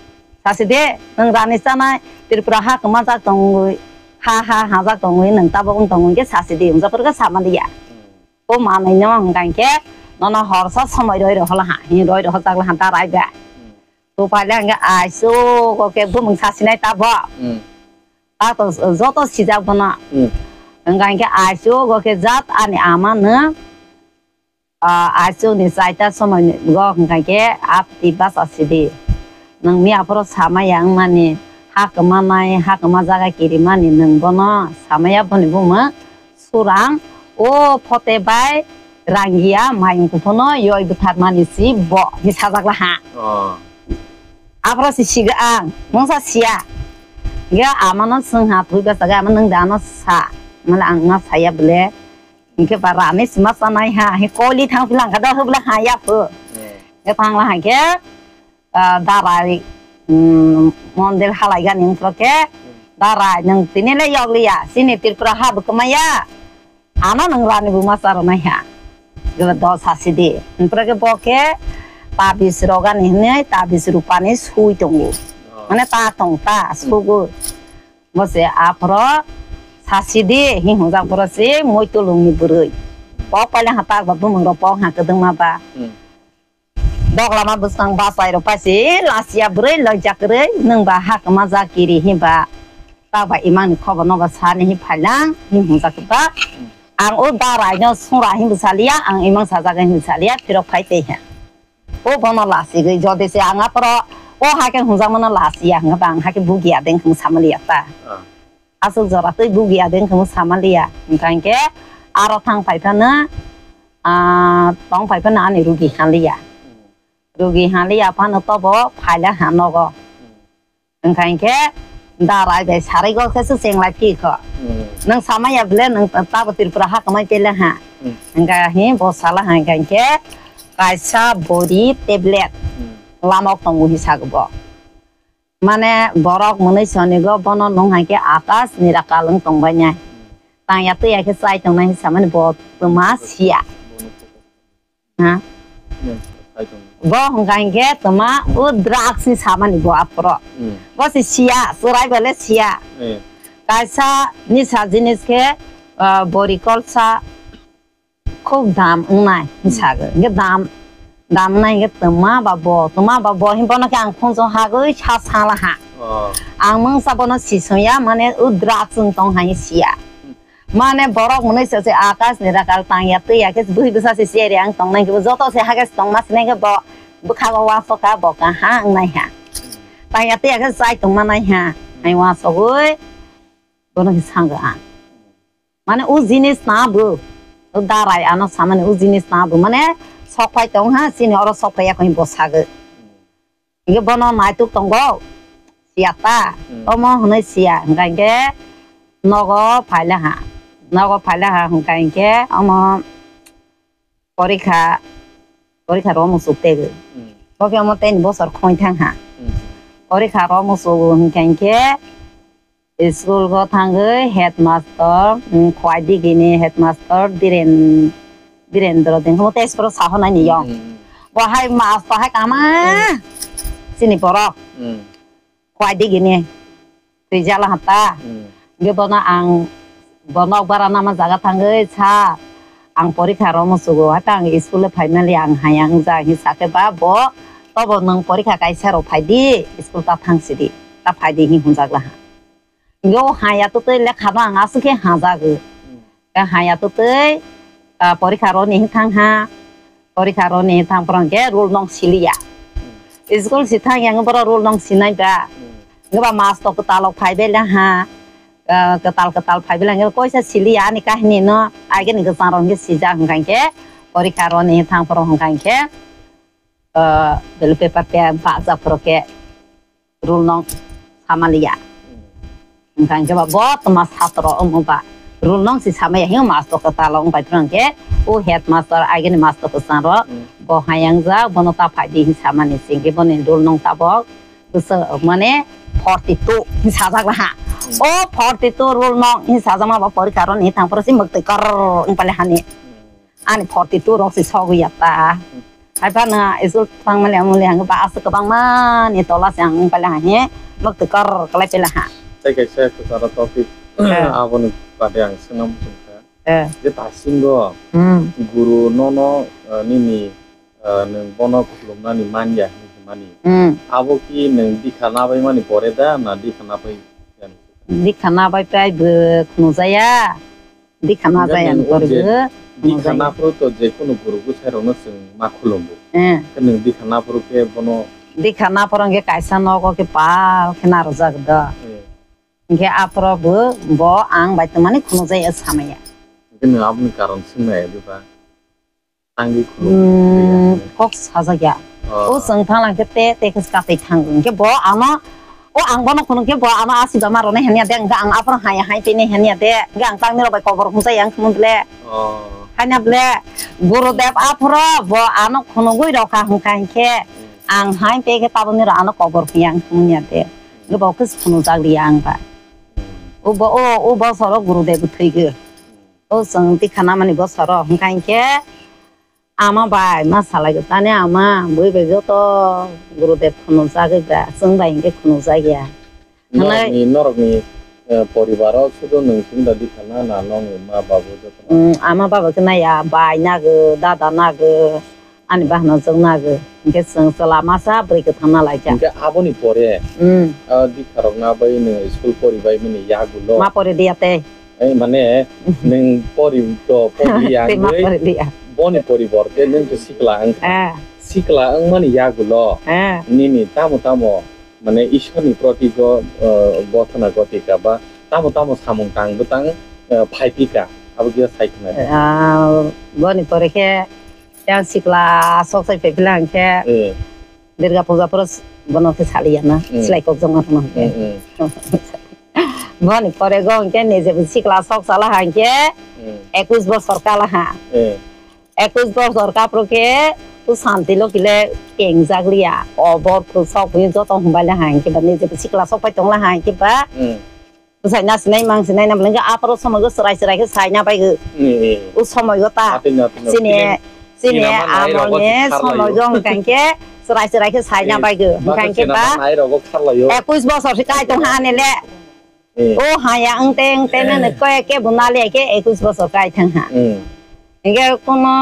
Sasi de nung rani sanai Tripura ha kema jak tongwi ha ha ha jak tongwi nung tabok wng tongwi ke sasi di hunjak perke samaliya. Hmm. O manui no hingka hingke nono horsa somoi roi rohola ha hin roi rohojak la ha ta rai ba. Hmm. To paile hingke aisu ko ke bumung sasinai tabo. Hmm. Ta to joto sijak bono. Hmm. Hingka hingke aisu go ke jat ani ama no, ah, aisu ni chaita somoi ni go hingka hingke apti basa sidi. Nang mi aphoro sama yang mani ha kema nai, ha kema jaga kiri mani nang bono sama ya boni bumung surang o phote bai rangiya mayung kuphuno yoi bwtharmani si bo hi sajak laha. Oh. Aphro si siga ang, mungsa siya. Ya amano swngha thui basa ga ama nang dano sa. Mala ang ma saya bele. Hingke ba rani sima sanai ha, he koli thang pilang kada hubla ha ya phu. Hmm. Ya thang la ha ke, ah, darai, mm, mondir halai gani ungkro ke, darai nang tini le yog liya, sini Tripura ha bukuma ya. Ano nang rani buma saro nai ha. Gela dos ha sidi. Ungkro ke bo ke, tabis rogani hini, tabis rupani sui tongo. Oh. Mane ta tong ta, sugu. Bo se aphro sasidi, hi hwnjak phoro se muitulungni bwrwi. Pok paila ha tak ba bumung rok pok ha kwdwngma ba. Hmm. Dok lama bwskang bachai rok pai se lasiya bwrwi loijak kwrwi nwng ba ha kwma jak kiri hi ba. Tak ba imang ni khobor no ba sani hi phailang hi hwnjak ba. Hmm. Ang o darai no sura hi bwsaliya, ang imang sajak hi bwsaliya, phirok phai tei ha. O bono lasigwi, jodi se ang aphoro o hakhe hwnjakmano lasiya, hwnkhe ba ang hakhe bugia de wngkhe samaliya ta. Ah. Aswk jora twi bugia de wngkhe samaliya, hwnkha hinkhe aro thang phai phano, ah, tong phai phano ani rugi haliya. Hmm. Rugi haliya phano tobo phaila ha nogo. Hmm. Wngkha hinkhe darai bai sarai go khe se chenglai phi kho. Hmm. Nwng samaya bwle nwng tabo Tripura ha kwmai tele ha. Hmm. Wngkha hi bo sala ha wngkha hinkhe kaisa bori tablet. Hmm. Lamok tongo hi sago bo. Mane borok mwnwi sonigo bono nung hai khe akas nirakal wng tongbai nai. Hmm. Tangya twiya khe chai tongnai hi samani bo twma siya. Ha? Hmm, sai tongo. Bo hwnkha hinkhe toma o drugs ni samani bo aphoro. Hmm. Bo se siya, chwrai bale siya. Eh. Kaisa nisa jinis khe, ah, bori kolsa khub dam wngnai, hmm, hinsago. Hinkhe dam, dam wngnai hinkhe toma ba bo, toma ba bo hin bono khe ang khunju hagwi sa sala ha. Oh. Ang mungsa bono sisongya mane o drugs wng tong hai siya. Hmm. Mane borok mwnwi se se akas ni rakal tangya twiya khe bwhi bwsa se cheri ang tongnai khe joto se hake tongma sinai khe bo bwkha bo wansok kha bo kaha wngnai ha. Tangya twiya khe chai tongma nai ha. Hai wansogwi bono khe sango ang. Mane o jinis na bo. O darai ano samani o jinis na bo. Mane sok phai tong ha chini oro sok phai ya khe bo sago. Hinkhe bono naituk tongo, siya ta. Hmm. Omo hwnwi siya, hwnkha hinkhe nogo phaila ha. Nogo phaila ha, hwnkha hinkhe omo porikha, porikha ro muchuk tego. Hmm. Bo khe omo tei bosor khoi thang ha. Hmm. Porikha ro muchuk hwnkha hinkhe School go thangwi headmaster, mm, Khowai digini headmaster Dhiren-, Dhirendra Dengkho tei soro sahonani yong. Hmm. Bo hai master hai kama. Hmm. Chini borok. Hmm. Khowai digini. Twijala hata. Hmm. Ge bono ang, bono bara nama jaga thangwi sa. Ang porikha ro musugo. Hata ang school e phaimali ang hayang ja hi sake ba bo. Tobo nwng porikha kaisa ro phaidi. School ta thangsidi. Ta phaidi hi hunjagla ha. Yo haya to tei lekha no ang aswk khe hajago. Hmm. Ka haya to tei, ah, porikha roni thang ha. Porikha roni thang porong khe rule nong siliya. Hmm. School si thang yang boro rule nong sinai ba. Hmm. Ngiba mas to kwtal phai bela ha. Ah, kwtal kwtal phai bela ngi koisa siliya ani kahini no. Age ni kwchang rong khe sijak hwnkha khe porikha roni thang porong hwnkha khe, ah, belu paper te bajak porong khe rule nong samaliya. Hwnkha hinkhe ba bo tma satro omo ba rule nong si samaya hiyo master kwtal wng pai phano hinkhe o headmaster agini master kwchang ro bo hayang jak bono ta phaidi hin samani singke boni rule nong tabok bwswk mane forty two hin sajak laha. O forty two rule no hinsa jama ba porikha ro ni thang poro si mwktwi kor wng pale hani. Ani forty two rok si sogwi ya ta. Hai phano school thang mali amuli hang ba aswk kwbangma ni tola se ang wng pale hani mwktwi kor kwlai pela ha. Tei kaisa kwcharo topic Eh. Aboni bade ang swnam tongkha. Eh. Je dasingo Hmm. guru nono, eh, nini, eh, nwng bono khulumnani manya hinwi hwnmani. Hmm. Abo ki nwng dikha nabaimani pore da na dikha nabai yani? Dikha nabai pai bo khunujaya. Dikha Hingke najaya nwng ni o pore je bo dikha khunujaya. Naphuru to je kunu guru gusai rokno chwng ma khulumu. Eh. Khe nwng dikha naphuru khe bono Dikha naphuru hwnkhe kaisa nogo khe pal khe narwjak do. Eh. Hingke aphuru bo, bo ang bai tongmani khunujaya samaya. Hingke nwng aboni karon swngnai diba? Tangwi khulum Hmm, kok sajak ya. Oh. O chwng thang lang khe te, te khe kathai thang. Hingke bo ano, o ang bono khunung khe bo ano asi dama rwna hanya de, hingke ang aphuru haya hai tini hanya de, hingke ang tangni rok bai kobor hwnjai ang khumung le. Oh. Hanya ble, Gurudev aphuru bo ano khunugwi rokha hwnkha hingke, Hmm. ang hai te khe tabukni rok ano kobor hwnya ang khumung ya de. Hingke bo khe khunujak liya ang ba. Hmm. O bo, o, o bosoro Gurudev thwigwi. O chwng tikha namani bosoro hwnkha hinkhe ama bai ma salai tani ama bui bai joto Gurudev khunujagwi ba chwng bai hinkhe khunujak ya. Hwnwi Norokni, norokni, eh, poribaro sudo nwng chwng da dikha na, na nokni ma babu joto no? Mm, ama baba khe naiya, bai nagw, dada nagw. Ani bahno chwng nagw. Hinkhe chwng chwla masa bwrwi kwthang na laikha. Hinkhe aboni pore, Hmm. ah, dikharokna bai nwng school poribaimani yagulo. Ma pori diya tei. Eh, mane, nwng pori to pori ya Tei ma wngwi, pori diya. Boni poriborte nwng to sikla wngkha. Ah. Sikla wngmani yagulo. Ah. Nini tamo tamo, mane Ishwarni proti go, eh, gothana gotika ba tamo tamo samung tang bwtang, eh, phaipika. Abo khe sai khna. Ah, boni pore khe Yang sikla sok sai pepila hingke Eh. Durga puja poro s-, bono khe saliya na, Hmm. silai kok jongma tono hingke. Hmm, hmm. Boni pore go hingke nije bo sikla sok sala hingke Hmm. ekus bosor kala ha. Eh. Ekus bosor kapro khe tu santi lo kile pengjak liya. O bor khu sok bini joto humbai la hingke ba nije bo sikla sok pai tong la hingke ba. Hmm. Bwsai na sinai mang sinai na bwlengkhe aphuru somoigo chwrai chwrai khe saina baigo. Ni, ni. O somoigo ta. Atwino, atwino. Chini, Film, chini cinema nai rogo amoni sikharlaio. Somoigo hwnkha khe chwrai chwrai khe saina Ni, baigo. Hwnkha khe cinema ba nai rogo kharlaio. Ekus bosor se kai tong ha ani le. Ni. O haya wngte wngte Ni. Nini koi ke bunali ke ekus bosor kai thang ha. Ni. Hingke kuno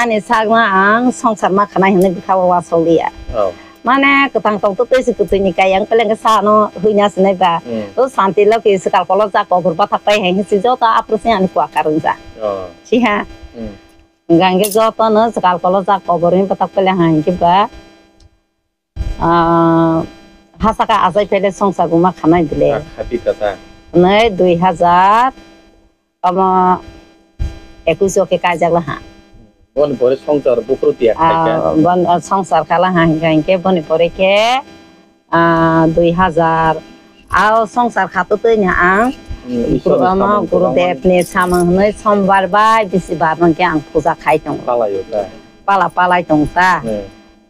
ani sakno ang songsar ma khanai hinui bwkha o uansuk liya. Oh. Mane kwthang tong twi se kwthwini kai ang peleng khe sano huina sinai ba. Hmm. O santi loki swkal kolo jak kobor bathak pai hai hinsi joto aphuru se ani kua karwng jak. Oh. Siha. Hmm. Hingke joto no swkal kolo jak kobor ni bathak peleng hai hinke ba. Ah, hasaka achai pele songsar buma khanai bile. Ah, khati kata. Nai dui hajar, omo ekus o khe kaijak laha. Boni pore songsar buphuru tiya khaika. Ah, bon, ah, songsar khala ha hingka hingke boni pore khe, ah, dui hajar. Ao songsar khato twi ni ang Hmm, Isor ni omo samung Gurudev kwbangma. Ni samung hwnwi sombar bai bisi bar hwnkhe ang puja khai tongo. Palai o ta. Pala palai tong ta. Hmm.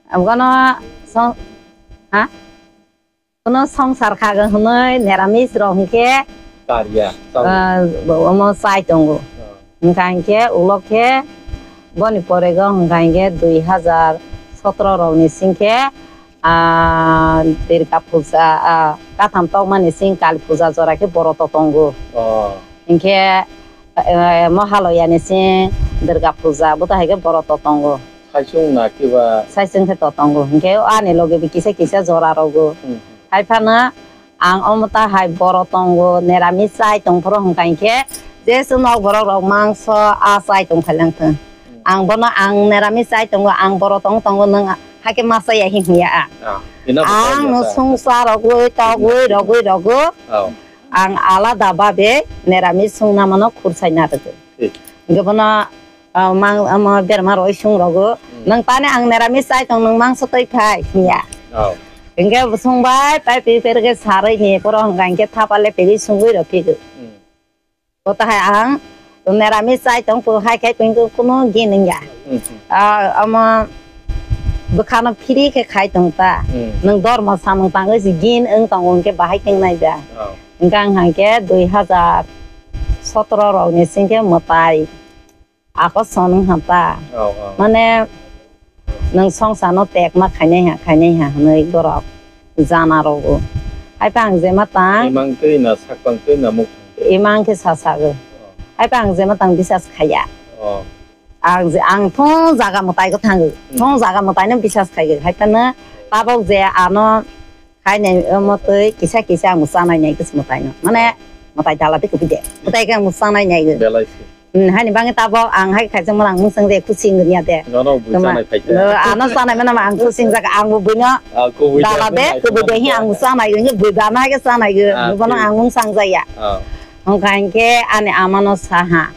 Abono song, ha? Kono songsar khaga hwnwi neramis rok hwnkhe, Karya, chao. Ah, omo chai tongo. Ah. Hwnkha hwnkhe ulo khe boni porego hwnkha hwnkhe dui hajar sotro rokni singkhe, ah, Durga puja, ah, katham tokmani sing Kali puja jora khe boroto tongo. Oh. Hwnkhe, eh, Mohaloyani sing Durga puja, bo to hai khe boroto tongo. Saichung na kiba? Saichung khe to tongo. Hwnkhe ani loge bo kisa kisa jora rogo. Hmm. Hai phano ang omo ta hai boro tongo, neramis chai tong phuru hwnkha hwnkhe, jesu nok borok rok mangso a chai tong phai lang thung. Hmm. Ang bono ang neramis chai tongo, ang boro tong tongo, nwng hakhe ma chaya hi hwnya a. Ah, ina bo Ang chaya no ta. Songsa rogwi, togwi, rogwi, rogo. Oh. Ang alada babe neramis songna mano khursaina rwgo. Thik. Hwnkhe bono, ah, mang, ama berma roi sung rogo. Hmm. Nwng tani ang neramis chai tong, nwng mangso twi phai, hwnya. Oh. Hwnkhe bo sung bai, pai pi per khe sarwi ni, poro hwnkha hwnkhe thapa le pegwi sungwi rw phigo. Hmm. Bo tahai ang neramis chai tong, bo hai khai tong khe kuno gin wngya. Hmm, hmm. Ah, ama bwkhano phiri khe khai tong ta. Hmm. Nwng dormo samung tangwi si gin wng tongo hwnkhe bahai teng nai da. Oh. Hingke ang hingke dui hazar sotoro rok ni singke mwtai ako son wngkha ta. Oh, oh. Mane nwng songsano tekma khainai ha, khainai ha hwnwi borok jana rogo. Haipa ang jema tang. Imang twi na, sakpang twi na, muk. Imang khe sasago. Oh. Haipa ang jema tang bisas khaiya. Oh. Ang je, ang thong jaga mwtai go thango. Hmm. Thong jaga mwtai no bisas khaigo. Haiphano tabok je ano khainai omo twi kisa kisa ang chanai nai kis mwtai no. Mane mwtai dala twi kubui de. Mwtai khe ang chanai nai go. Belai se. Hmm, hani bangwi tabok ang hai khaijak mano ang mungsang de kusing dunia de. Nono bui chanai phai de. Ano chanai mano ang kusing jak ang bo buino. Ah, kubui de, dala de, kubui de hi ang chanai go. Bui bana hai khe chanai go. Ah, bono ang mungsang jaya. Ah. Hongkha hinkhe ani amano saha.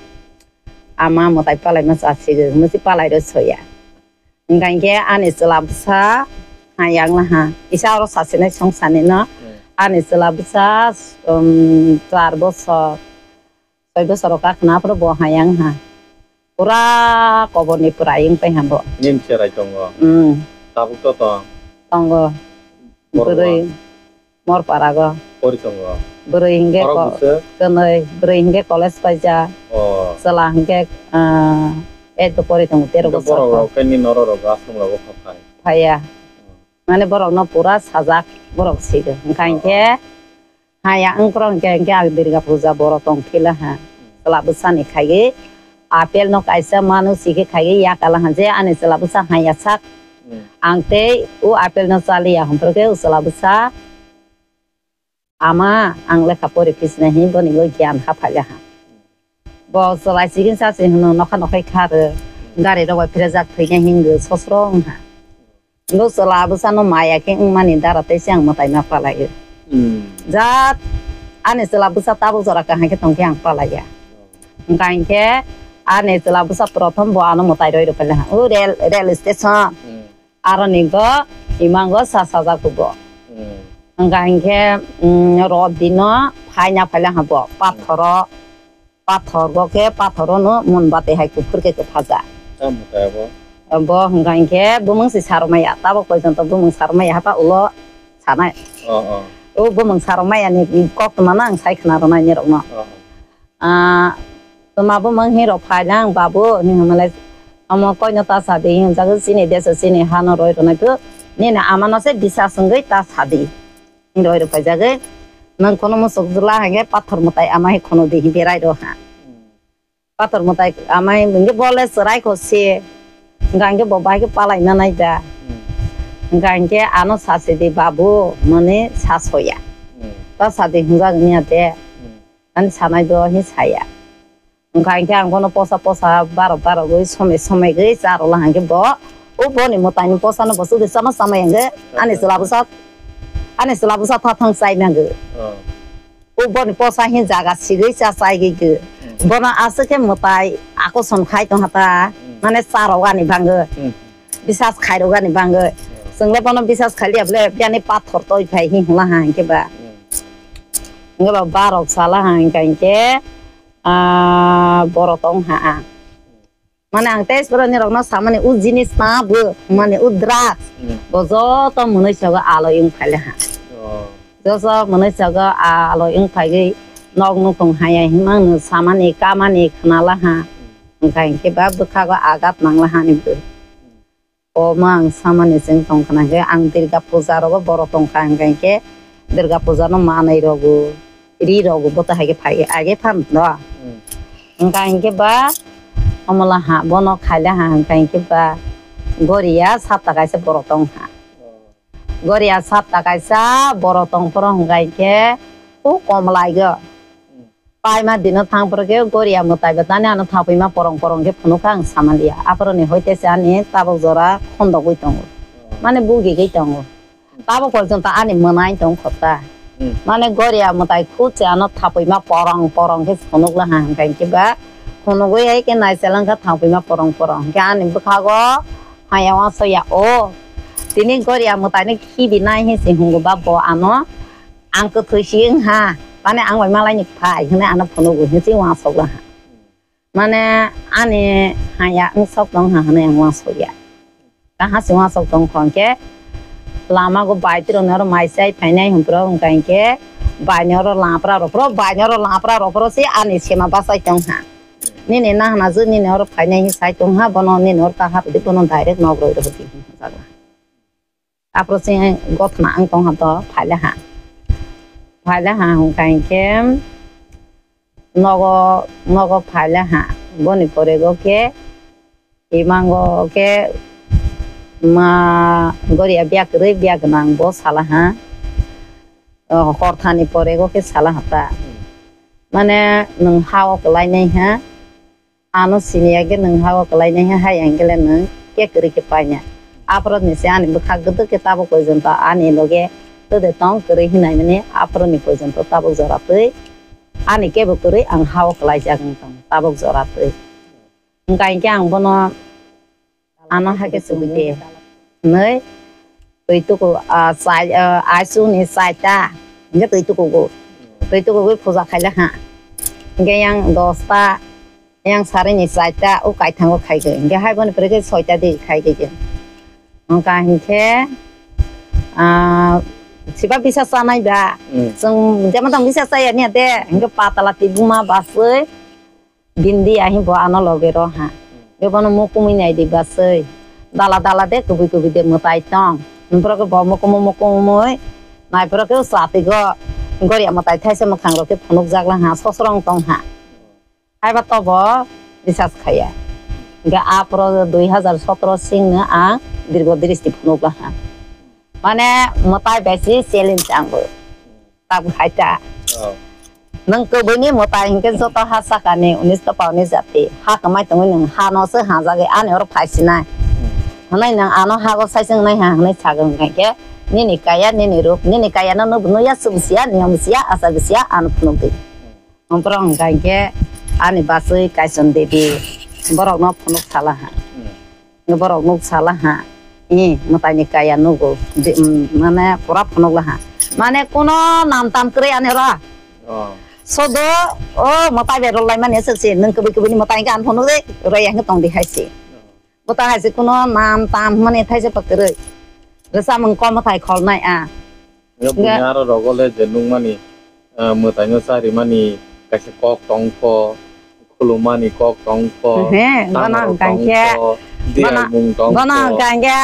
Ama mwtai palaima chasigo, mwsi palai rw soya. Hingkha hinkhe ani chwla bwsa ha yang laha. Isa oro sasinai song sani no. Hmm. Ani chwla bwsa, um, char bosor, soi bosor o kakhna aphuru bo ha yang ha. Pura kobor ni pura ayung pai ha bo. Nim cherai tongo. Hmm. Tabuk to tong. Tongo. Borok bwrwi. Mor parago. Pori tongo. Bwrwi hingke borok ko-, bwswk? Kwnwi, bwrwi hingke college paija. Oh. Chwla hingke, ah, eight bo pori tongo, tero bosor. Borok rok khe ni norok rok ashram rogo pha phai. Phaiya. Hmm. Mane borok no pura sajak borok sigo. Hingkha hinkhe, oh, haya wngkrok hinkhe, hinkhe ang Durga puja boro tong phila ha. Hmm. Chwla bwsani khaigwi. Apple no kaisa manu sikhe khaigwi yakala hanje ani chwla bwsa haya sak. Hmm. Ang tei o apple no chaliya hwnphru khe o chwla bwsa ama ang lekha pori phisna hi boni bo gyan ha phaila ha. Bo chwla sikhe sa se hwno nokha nokhai kha rw gari rok bai phrejak thwina hingo sosro wng ha. Bo chwla bwsano maya khe wngmani dara tei se ang mwtai ma palaio. Hmm. Jat ani chwla bwsa tabuk jora kaham khe tongkhe ang palaiya. Hwnkha hinkhe ani chwla bwsa prothom bo ano mwtai roi rw paila. O rel, rel station. Hmm. Aroni go imango sa sajak bo. Hmm. Hwnkha hinkhe, mm, rot dino phaina phaila ha bo. Pathoro. Pathor bo khe, pathor no mun bati hai kuphur khe kwphaja. Tamo khe abo? Bo hwnkha hinkhe bumung se sarok maya, tabok poijonto bumung sarok maya hapa ulo sanai. Oh, oh. O bumung sarok maya ni kok tuma no ang sai khna rwnai ni rok no. Oh, oh. Ah, tuma bumung hi rok phai nang babu ni hwnmalai, omo koi no ta sa di hwnjago chini deso chini ha no roi rwnai phu, nini ama no se bisa swngwi ta sa di. Roi rw paijagwi, nwng khunu musuk jwla hai khe pathor mwtai ama hai khunu di hi berai rw ha. Pathor mwtai ama hai hwnkhe bo le chwrai kho se, hwnkha hinkhe bo bahai khe palai manai da. Hwnkha hinkhe ano sa se di babu, mani sa soya. Ta sa di hwnjak niya de. Ani sanai do hi saya. Wngkha hinkhe ang bono posa posa barok barogwi somai somai gwi charwla hinkhe bo o boni mwtaini posano bo chudui chama chama hinkhe ani chwla bwsa, ani chwla bwsa tha thang chai nangwi. Oh. O boni posa hi jaga sigwi cha chai gwi gwi. Hmm. Bono aswk khe mwtai akoson khai tongkha ta, hmm, mane charwgani bangwi. Hmm. Bisas khairwgani bangwi. Hmm. Chwngle bono bisas khailiya bole biyani pathor toi phai hi hwnla ha hinkhe ba. Hmm. Hinkhe ba barok sala ha hinkha hinkhe. Ah, borok tong ha ang. Mane ang tei borok ni rok no samani o jinis ta bo, mane o drugs, hmm, bo joto mwnwi sogo aloi wng phaile ha. Oh. Joto mwnwi sogo aloi wng phaigwi nok nukhung haya himang no samani kamani khnala ha. Hmm. Wngkha hinkhe ba bwkhago agat nangla hani bo. Omo ang samani chwng tongkha na khe, ang Durga puja rogo borok tongkha, hwnkha hinkhe Durga puja no manwi rogo, ri rogo, bo to hai khe phai, age phan do. Hmm. Hwnkha hinkhe ba, omola ha, bono khaila ha, hwnkha hinkhe ba, Goria sapta kaisa borok tongkha. Oh. Goria sapta kaisa borok tongphuru hwnkha hinkhe, o kom laigo. Hmm. Paima dino thang phuru khe Goria mwtai bo tani ano thapui ma porong porong khe phunukha ang samaliya. Aphuru ni hoite se ani tabuk jora khondogwi tongo. Mane bugigwi tongo. Tabuk porjonto ani mwnai tong khota. Hmm. Mane Goria mwtai khu se ano thapui ma porong porong khe phunukla ha hwnkha hinkhe ba phunugwi hai khe naiselangkha thapui ma porong porong. Hinkhe ani bwkhago haya wansokya o. Tini Goria mwtai no khibi nai hinwi se hungo ba bo ano. Ang kwthwi si wng ha, mane ang bai malai ni phai hwnwi ano phunugo hwnwi se uansuk la ha. Mane ani haya wng sok tong ha hwnwi ang uansuk ya. Kaha se uansuk tong kho hwnkhe lama go bai twi rok ni oro mai chai phainai hwnphru wngkha hinkhe baini oro lapra rw phuru, baini oro lapra rw phuru se ani sema bachai tong ha. Nini nahana je nini oro phainai hinwi sai tong ha, bono nini oro ta ha rwdi, bono direct nok rwi rw di hinwi sajla. Aphuru se gothna ang tong ha to phaila ha. Phaila ha hwnkha hinkhe nogo, nogo phaila ha. Boni pore go khe imango khe ma goriya biya kwrwi biya gwnang bo sala ha. O, hor thani pore go khe sala ha ta. Mane nwng ha o kwlai nai ha. Ano sini ya khe nwng ha o kwlai nai ha, hai ang khe le nwng khe kwrwi khe paina. Aphuru ni se ani bwkha gwdwk khe tabuk poijonto ani loge twdwi tong kwrwi hinai mani aphuru ni poijonto tabuk jora twi ani kebo kwrwi ang ha o kwlai jak wng tong tabuk jora twi. Hwnkha hinkhe ang bono ano hakhe chubui de hinwi twi tuku, ah, chai, ah, aichuk ni chaita hinkhe twi tukugo. Twi tukugwi puja khaila ha. Hinkhe yang dosta, yang sari ni chaita o kaithango khaigwi. Hinkhe hai boni pore khe soita di khaigwi. Hwnkha hinkhe, ah, siba bisa chanai ba. Hmm. Chwng jemon tong bisa chaya niya de. Hinkhe patala tibuma baswi. Bindi ahi bo ano loge ro ha. Bebono mukumui nai di basui. Dala dala de kubui kubui de mwtai tong. Nupro ke bo mukumu mukumui. Nai pro ke usati go. Goria mwtai thaise mwkhang ro ke phunuk jak lang ha. Sosrong tong ha. Haiba tobo bisas khaya. Ga apro dui hazar sotro sing no ang dirgo dristi phunuk lang ha. Mane mwtai besi challenge ang bo. Tabuk hai ta. Oh. Nwng kubui ni mwtai hinkhe joto ha saka ni unis topa unis jati. Ha kwmai tongwi nwng ha no se ha jagwi ani oro phai sinai. Hmm. Hwnwi nwng ano ha go sai se wngnai ha hwnwi sagwi hwnkha hinkhe nini kaya nini rup, nini kaya no nubu nuya subu siya, niyom siya, achar siya, ano phunuk di. Hmm. Hwnprok hwnkha hinkhe ani bachwi Kaison Devi borok no phunuk sala ha. Hmm. Borok nuk sala ha, i mwtai ni kaya nugo, di, mm, mane pura phunuk la ha. Mane kuno nam tam kwrwi ani oro. Oh. Sodo, o mwtai bai rwlai mani aswk se, nwng kubui kubui ni mwtai hwnkhe ang phunuk de, rwya hwnkhe tong di hai se. Oh. Bwta hai se kuno nam tam mani thaisa pa kwrwi. Rwchapmung kom mwtai kholnai a. Nga Nga- bunya aro rogo le je nungmani, ah, mwtaino charimani kaisa kok tongkho, khulumani kok tongkho, He, bono tangaro hwnkha khe, tongkho, bono, diyalmung tongkho. Bono hwnkha khe,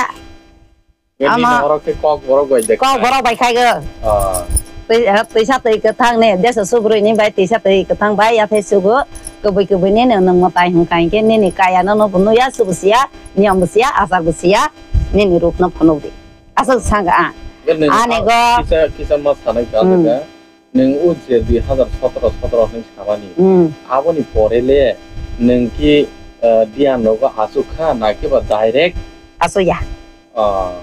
Nge ama nini oro khe kok borok bai de kok khai. Borok bai khai go. Ah. Twi-, eh, twisa twi kwthang ni, desa subrui ni bai twisa twi kwthang bai yathai sugo, kubui kubui ni nung nung mwtai hwnkha hinkhe nini kaya no no bo nuya, subu siya, niyom bo siya, achar bo siya, nini rup no phunuk di. Aswk sangka ang. Ani go kisa, kisa ma sanai ka Hmm. Nung o je dui hazar sotro sotro hinwi samani. Hmm. Aboni pore le nung ki, eh, diyan rogo asuk kha na kiba direct? Asuk ya. Ah.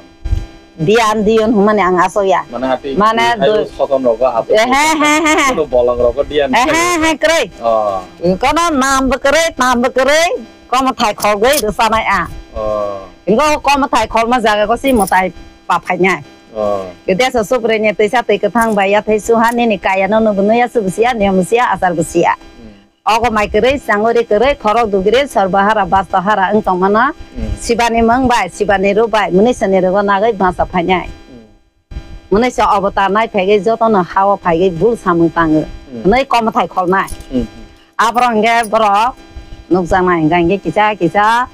Diyan diyon hwnmani ang asuk ya. Mane ati Mane dui hayo dui- soton rogo asuk Eh, he, he, he, he. Kono bolong rogo diyan Eh, he, khayo. He, kwrwi. Ah. Kono nam bo kwrwi, nam bo kwrwi. Komo thai khogwi rwchanai a. Oh. Ingo komo thai khorma jaga ko si mwtai pa phainai. Oh. Kete sa suprei ni twisa twi kwthang bai yathai suha nini kaya no nubu nuya subu siya niyom siya achar bo siya. Hmm. Ogo mai kwrwi changori kwrwi khorok dugri sorbo hara basto hara wng tong mano. Hmm. Sibani mung bai sibani ru bai mwnwi sani rogo nagwi basa phainai. Hmm. Mwnwi se obo ta nai phaigwi jotono hao phaigwi bul samung tango. Hmm. Hwnwi komo thai kholnai. Hmm. Aborok hwnkhe borok nukjaknai hwnkha hwnkhe kisa kisa,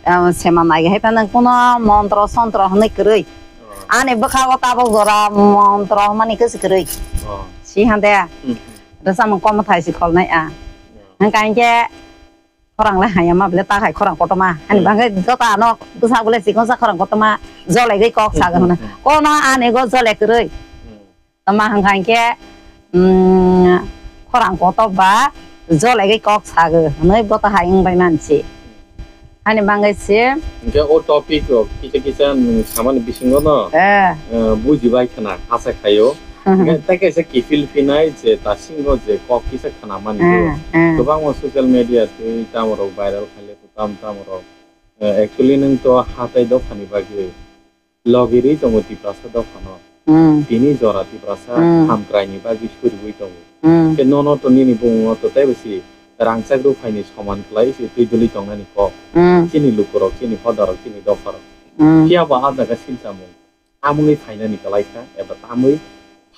ah, sema nai hai phano kuno montro sontro hwnwi kwrwi. Oh. Ani bwkhago tabuk jora montro hwnmani kwswi kwrwi. Oh. Si hande. Hmm. Rwchapmung komo thai si kholnai a. Oh. Hwnkha hwnkhe Khorang le haya ma bile ta hai khorang kotorma. Hani Hmm. bangke joto ano bwsa bole sikon sa khorang kotorma jole gwi kok Hmm, sago hmm, hwnwi. Hmm. Kono ani go jole kwrwi. Hmm. Tama hwnkha hinkhe, mm, khorang kotor ba jole gwi kok sago hwnwi bo ta hai wng bai mansi. Hani bangke se. Hinkhe o topic rok kisa kisa nwng samani bisingo no, Eh. eh, bujibai khna asa khaio. Hmm. Hinkhe tei kaisa kiphil phinai je dasingo je kok kisa khna mani. Hmm, hmm. Kwbangma social media twi tamo rok viral khaile. Tam tam rok, eh, actually nwng to hatai dophani bagwi logirwi tongo Tiprasa dophano. Hmm. Tini jora Tiprasa Hmm. hamkraini bagwi suriwi tongo. Hmm. Khe nono to nini bumungno to teibo si rangchak rwphaini soman khlai se twi dwlwi tongnani kok. Hmm. Chini lukurok, chini hodarok, chini dopharok. Hmm. Phiya bo ah jaga silchamung tamungwi phainani kwlai kha eba tamwi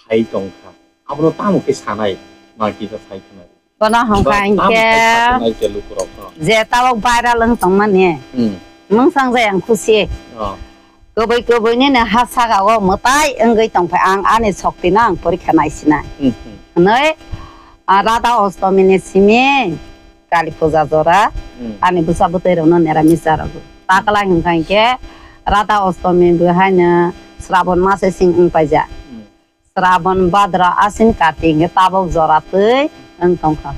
khai tong kha. Abono tamo khe sanai, ma kisa sai khna. Bono hwnkha ba tamo hinkhe khai sanai khe lukurokno. Je tabok viral wng tongmani. Hmm. Mungsang jai ang khusi. Oh. Kwbwi kwbwi nini ha saka o mwtai wngwi tongphai ang ani shokti no ang porikha naisinai. Hmm, hmm. Hwnwi, ah, Radha Ostami ni simi Kali puja jora, hmm, ani bwsa bwtwi rokno neramis jarogo. Takla hwnkha hinkhe Radha Ostami bo haino Srabon mase sing wng paijak. Hmm. Srabon, Bhadra, Ashin, Kartik hinkhe tabok jora twi wng tongkha.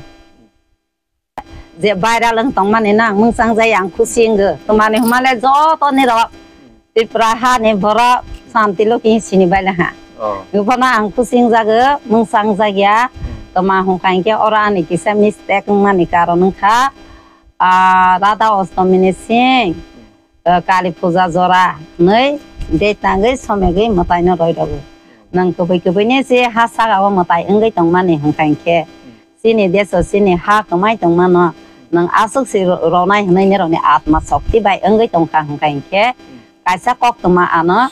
Je viral wng tongmani no ang mungsang jai ang khusi wngkha. Twmani hwnmale joto nirok Tripura hani borok Santi Loki sini baila ha. Oh. Bono ang khusi wngjago, mungsang jakya. Hmm. Twma hwnkha hinkhe oro ani kisa mistake wngmani karon wngkha, ah, Radha Ostami ni sing, hmm, eh, Kali puja jora hwnwi date tangwi somegwi mwtaino roirogo. Nwng kubui kubui ni se ha saka o mwtai wngwi tongmani hwnkha hinkhe, hmm, chini deso chini ha kwmai tongmano nwng aswk se ro-, ronai hwnwi nirokni atma shokti bai wngwi tongkha hwnkha hinkhe, hmm, kaisa koktwma ano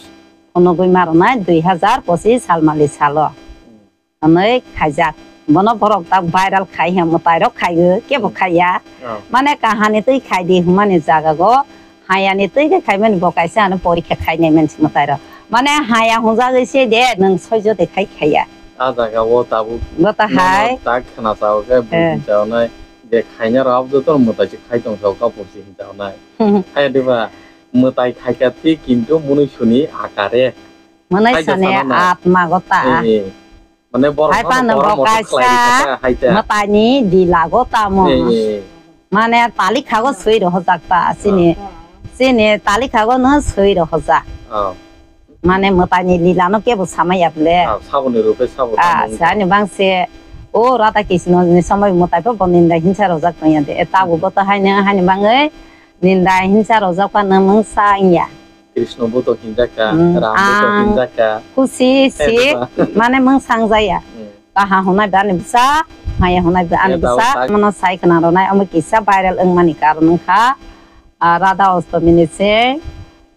phunugwi ma rwnai dui hazar pochis salmali salo. Hmm. Hwnwi khaijak. Bono borok tak viral khai hwnwi mwtairok khaiwi, kebo khaiya. Oh. Mane kahani twi khaidi hwnmani jagago hayani twi khe khaimani bo kaisa ano porikha khainai mansi mwtairok. Mane haya hwnjagwi se de nwng soijo de khai khaiya. A jaga o tabuk bo ta hai. Nono tak khna sao khe bo eh, hinsa onai je khaina rok abo joto mwtai se khai tong sao kapur se hinsa onai. Hai diba mwtai khaikha thik kintu munui suni akare. Mwnai sani atma gota. Eh, eh. Mane borok hai phano bo kaisa mwtaini dila gota mo. Eh, eh. Mane talikhago swi rohojak ta chini. Ah. Chini talikhago no swi rohojak. Ah. Mane mwtaini lila no kebo samaya ble. Ah, saboni rupe saboni. Ah, sani bangse o Radha Krishna ni somoi mwtai bo bo ninda hinsa rojak tongya de. E tabu bo to haino hani bangwi ninda hinsa rojak pa no mungsa wngya. Krishna bo to hinjak kha, hmm, Ram bo to hinjak kha. Khusi si, mane mungsang jaya. Hmm. Kaha hwnai ba ani bwsa, maya hwnai ba ani bwsa, mano sai khna rwnai, omo kisa viral wngmani karon wngkha, ah, Radha Ostami ni se,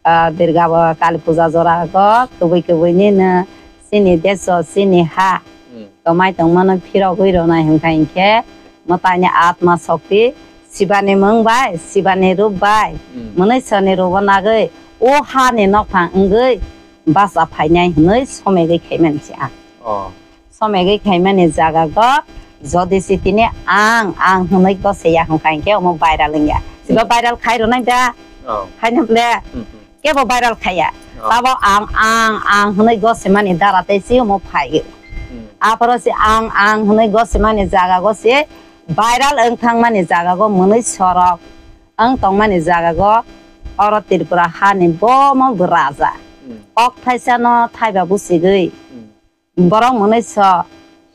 ah, Durga bo Kali puja jora go, kubui kubui ni no, chini deso, chini ha, hmm, kwmai tongmano phirogwi rwnai hwnkha hinkhe, mwtaini atma shokti, Sibani mung bai, Sibani rup bai, hmm, mwnwi soni rubo nagwi, o ha ni nokphang wngwi basa phainai hwnwi somegwi khaimani se ang. Oh. Somegwi khaimani jaga go, jodi si tini ang, ang hwnwi gose ya hwnkha hinkhe omo viral wngya. Sibo hmm, viral khai rwnai da? Oh. Khaina ble? Hmm, hmm. Kebo viral khaiya. Oh. Tabo ang, ang, ang hwnwi gosimani dara tei si omo phai. Hmm. Aphoro si ang, ang hwnwi gosimani jaga go si viral wng thangmani jaga go mwnwi sorok wng tongmani jaga go oro Tripura hani bomo bo raja. Hmm. Kok thaisa no thaiba busigwi. Hmm. Borok mwnwi so,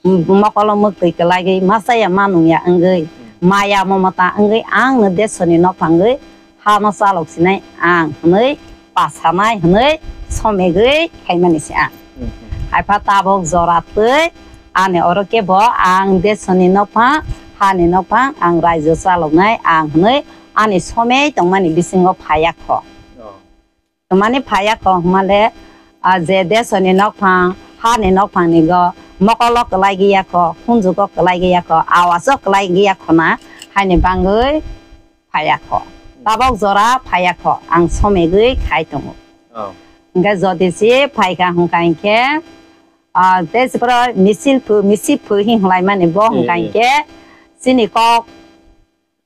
m-, mokolo mwktwi kwlaiwi, machaya manungya wngwi, maya momota wngwi, ang no desoni nokphangwi hano chalok sinai ang hwnwi pasanai hwnwi somegwi khaimani se ang. Hmm, hmm. Haipha tabok jora twi ani oro kebo ang desoni nokphang, hani nokphang, ang raijo chaloknai ang hwnwi ani somei tongmani bisingo phaiya kho. Oh. Mani phaiya kho hwnmale, ah, je desoni nokphang, hani nokphang ni go mokolo kwlai giya kho, hunjugo kwlai giya kho, awaso kwlai giya kho na, haini bangwi phaiya kho. Tabok jora phaiya kho, ang somegwi khai tongo. Oh. Hwnkhe jodi si phaikha hwnkha hinkhe, ah, tei siporo misil phu, misil phu hin hwlaimani bo hwnkha eh, eh, hinkhe chini kok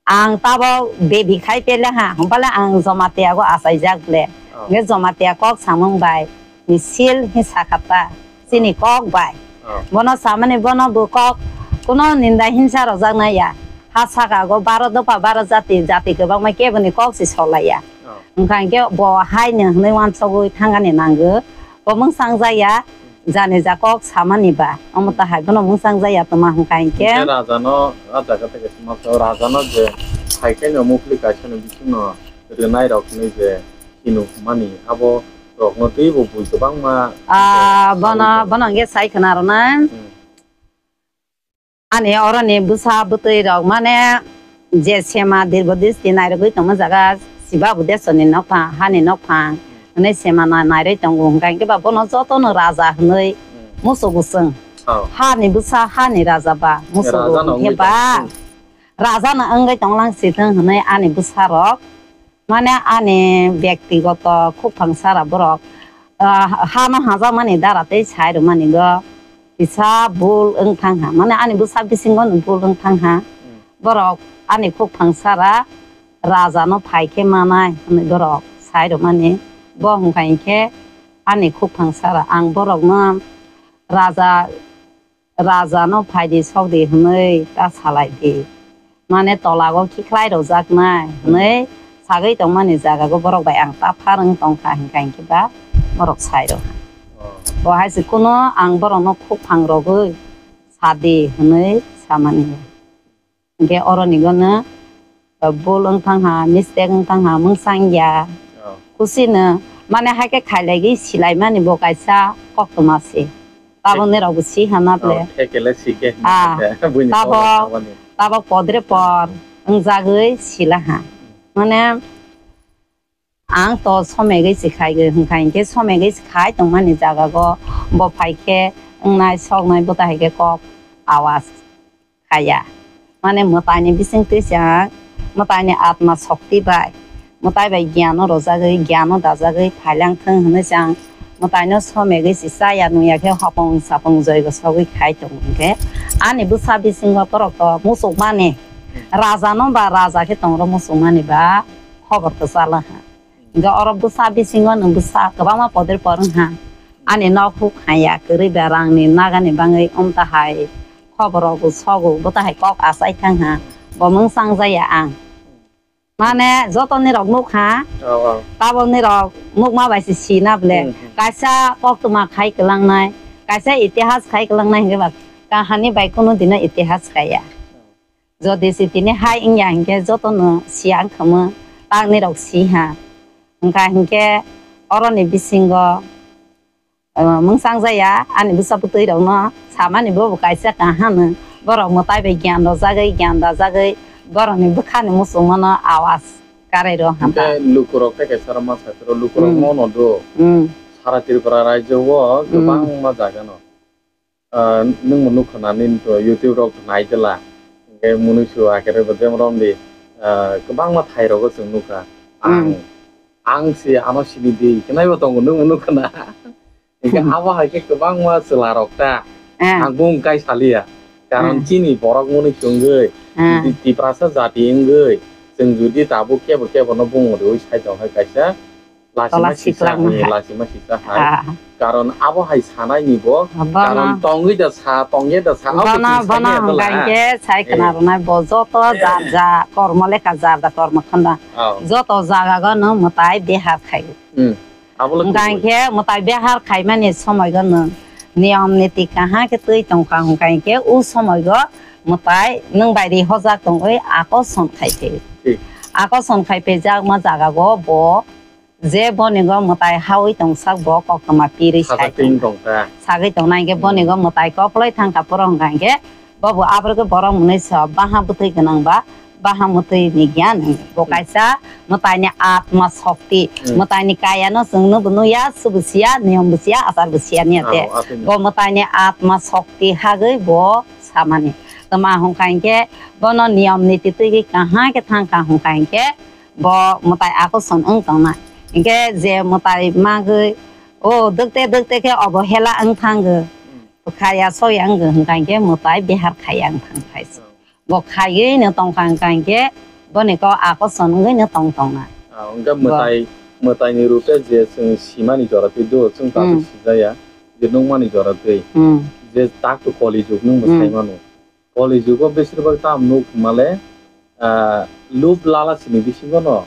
Ang tabok baby khai pele ha, hwnpale ang Jamatia go achaijak ble. Oh. Hwnkhe Jamatia kok samung bai, misil hin sakha ta, chini kok bai. Oh. Bono samani bono bo kok, kuno ninda hinsa rojak nai ya. Ha saka go baro dopha baro jati, jati kwbangma keboni kok si solai ya. Oh. Hwnkha hinkhe bo hai no hwnwi uansugwi thangani nango. Bo mwngsang jaya, jani ja kok samani ba, omo ta hai bono mwngsang jaya tongma hwnkha hinkhe. Hinkhe raja no, raja khe teke sima sao, raja no je hai khe no mupli kaisa ni bising no rwnai rok hinwi je hino hwnmani, abo rok no twi bo bui kwbangma. Ah, bono, bono hinkhe sai khna rwna. Hmm. Ani oroni bwsa bwtwi rok mane je sema dirbo dristi nairogwi tongma jaga siba bo desoni nokphang, hani nokphang hwnwi sema na-, nairwi tongo, hwnkha hinkhe ba bono jotono raja hwnwi musugo chwng. Oh. Hani bwsa, hani raja ba musugo. Raja no hwnkhe wngwi ba tong. Raja no wngwi tonglang si thung hwnwi ani bwsa rok, mane ani byaktigoto khukphang sara borok, ah, hano hajakmani dara tei sai rwmani go kisa bul wng thang ha, mane ani bwsa bisingo no bul wng thang ha. Hmm. Borok ani khukphang sara raja no phai khe manai hwnwi borok sai rwmani. Bo hwnkha hinkhe ani khukphang sara, ang borok no raja, raja no phai di sok di hwnwi ta salai di. Mane tola o khikhlai rwjak nai hwnwi sagwi tongmani jaga go borok bai ang ta phar wng tong kha hwnkha hinkhe ba borok sai rw kha. Oh. Bo hai se kuno ang borok no khukphang rogwi sa di hwnwi samani. Hwnkhe oroni gono, uh, bul wng thang ha, mistake wng thang ha, mungsang ya. Oh. Kusi no, mane hai khe khailai gwi silai mani bo kaisa koktwma se. Tabok nirok bo si ha na ple. Oh, thekele si khe. Ah, buini tabok, tabok podre por wng jagwi sila ha. Mane, ang to somegwi se khai gwi hwnkha hinkhe somegwi se khai tongmani jaga go bo phai khe wngnai soknai bo ta hai khe kok awas khaya. Mane mwtai ni bising twi se ang mwtai ni atma shokti bai mwtai bai gyan no rwjagwi gyan no dajagwi phailang thung hwnwi se ang mwtai no somegwi se chaya nungya khe hopong sapong joigo sogwi khai tongo hinkhe ani bwsa bisingo borok to muchuk mani raja no ba raja khe tong rw muchuk mani ba khobor kwchalo ha. Hwnkhe oro bwsa bisingo nwng bwsa kwbangma poder por wngha. Ani nok huk haya kwrwi ba rangni nagani bangwi wng ta hai khobor rogo sogo bo ta hai kok achai thang ha. Bo mung changjaya ang. Mane joto nirok nuk ha. Oh, oh. Tabok nirok nukma bai se sina ble. Hmm, hmm. Kaisa koktwma khai kwlangnai, kaisa itihas khai kwlangnai hwnkhe ba kahani bai kunu dino itihas khaiya. Jodi se tini hai wngya hinkhe jotono siya wngkhamu, takni rok si ha. Wngkha hinkhe oroni bisingo, eh, mungsangjaya ani bwsa bwtwi rokno samani bobo kaisa kaham hwno. Borok mwtai bai gyan rwjagwi, gyan dajagwi borokni bwkhani muchungmano awas karai rw hamkha. Hinkhe lukurok tei kaisa rok ma sakhe rw lukurok Hmm. mono do. Hmm. Sara Tripura rajyo o Hmm. kwbangma jaga no. Ah, nwng bo nukha na nini to YouTube rok nai tela. Hinkhe munui su akere bo jemon romdi, ah, kwbangma thai rogo chwng nukha. Ang, Mm. ang si ano sini di, hwnai bo tongo nwng bo nukha na. Hinkhe Mm. abo hai khe kwbangma chwla rok ta. Ah. Ang bung kai saliya. Karon Ah. chini borok munui chwngwi, Ah. Ti-, Tiprasa jati wngwi, chwng judi tabuk kebo kebo no bung riwi sai tong hai kaisa, Lasima Tola sisa siklangma hai, hai. Lasima sisa hai. Ah. Karon abo hai sanai ni bo, Bono. Karon tongwi da sa, tongye da sa, abo Bono, twi bono sanya da la. Hwnkha hinkhe sai Eh. Khna rwnai bo joto Eh. jar ja kormo lekha jar da kormo khanda. Oh. Joto jaga go no mwtai behar khai. Hmm. Abo le Hwnkha kubui. Hinkhe mwtai behar khaimani somoi go no niyom niti kaha khe twi tongkha hwnkha hinkhe u somoi go mwtai nwng bai ri hojak tongwi akoson khai phi. Thik. Akoson khai phi jakma jaga go bo Je bonigo mwtai hawi tongsak bo koktwma pirwi Sajak sai tong tong. Tong ta. Sagwi tongnai hwnkhe Hmm. Bonigo mwtai koploi thangkha poro hwnkha hwnkhe bobo aphuru khe borok mwnwi sa baha bwtwi gwnang ba baha mwtwi ni gyan hwnkhe bo Hmm. Kaisa mwtai ni atma shokti Hmm. Mwtai ni kaya no chwng no bo nuya, subu siya, niyom bo siya, achar bo siya niya te. Oh, aswk. Bo mwtai ni atma shokti hagwi bo samani. Tma hwnkha hwnkhe bono niyom niti twi kaha khe thangkha hwnkha hwnkhe Bo mwtai akoson wng tongnai. Hinkhe je mwtai magwi, o, dwkte dwkte khe obo hela wng thango. Hmm. Khaya soya wng hwnkha hinkhe mwtai behar khaya wng thang phai se. Oh. Bo khaywi no tongkha hwnkha hinkhe boni kok akoson wngwi no tong tongnai. Ah, hwnkhe Bo- mwtai, mwtai ni rupe je chwng simani jora twi do, chwng tabuk Hmm. Sijaya, je nukmani jora twi. Hmm. Je tak to koli jug nwng bo Hmm. Sai mano. Koli jugo besir bak tam nuk male, ah, lub lala sini bisingo no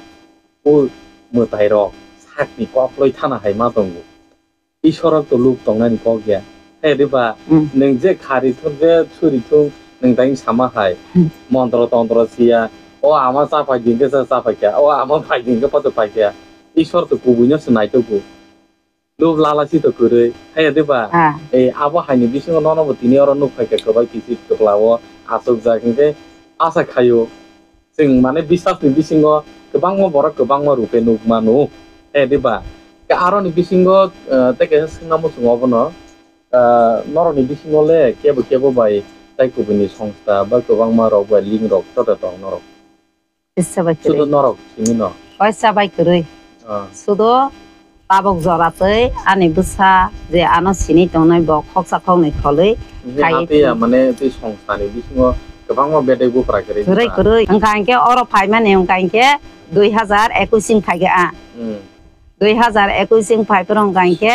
o mwtai rok sakni kok loi thana hai ma tongo. Isor rok to lub tongnani kok ya. Hai di ba, Hmm. Nwng je khari thung je suri thung nwng tai sama hai. Hmm. Montro tontro siya. O ama cha phai din khe cha cha phai kya. O ama phai din khe pato phai kya. Isor to kubui no se naitogo. Lub lala si to kwrwi, haiya de ba? Ah. Eh, abo haini bisingo nono bo tini oro nuk phaikha kwbai kisi kwplao achukjak hinkhe asa khaio. Chwng mane biswasni bisingo kwbangma borok kwbangma rupe nuk mano. Haiya de ba? Khe aroni bisingo, eh, tei kaisa swngna muchungo abono, Ah, norokni bisingo le kebo kebo bai tai kubuni songsta ba kwbangma rok bai link rok joto tong norok. Kisa bai Sudo kwrwi. Norok sini no. Kaisa bai kwrwi. Ah. Sudo tabok jora twi ani bwsa je ano sini tongnai bo khoksa khoknwi kholwi Ni khaiwi hati ya twi. Mane twi songstani bisingo kwbangma bedek bupra kwrwi Kwrwi bwsa. Kwrwi. Wngkha hinkhe oro phaimani wngkha hinkhe dui hazar ekush sing phaiga a. Hmm. Dui hazar ekush sing phai phuru wngkha hinkhe,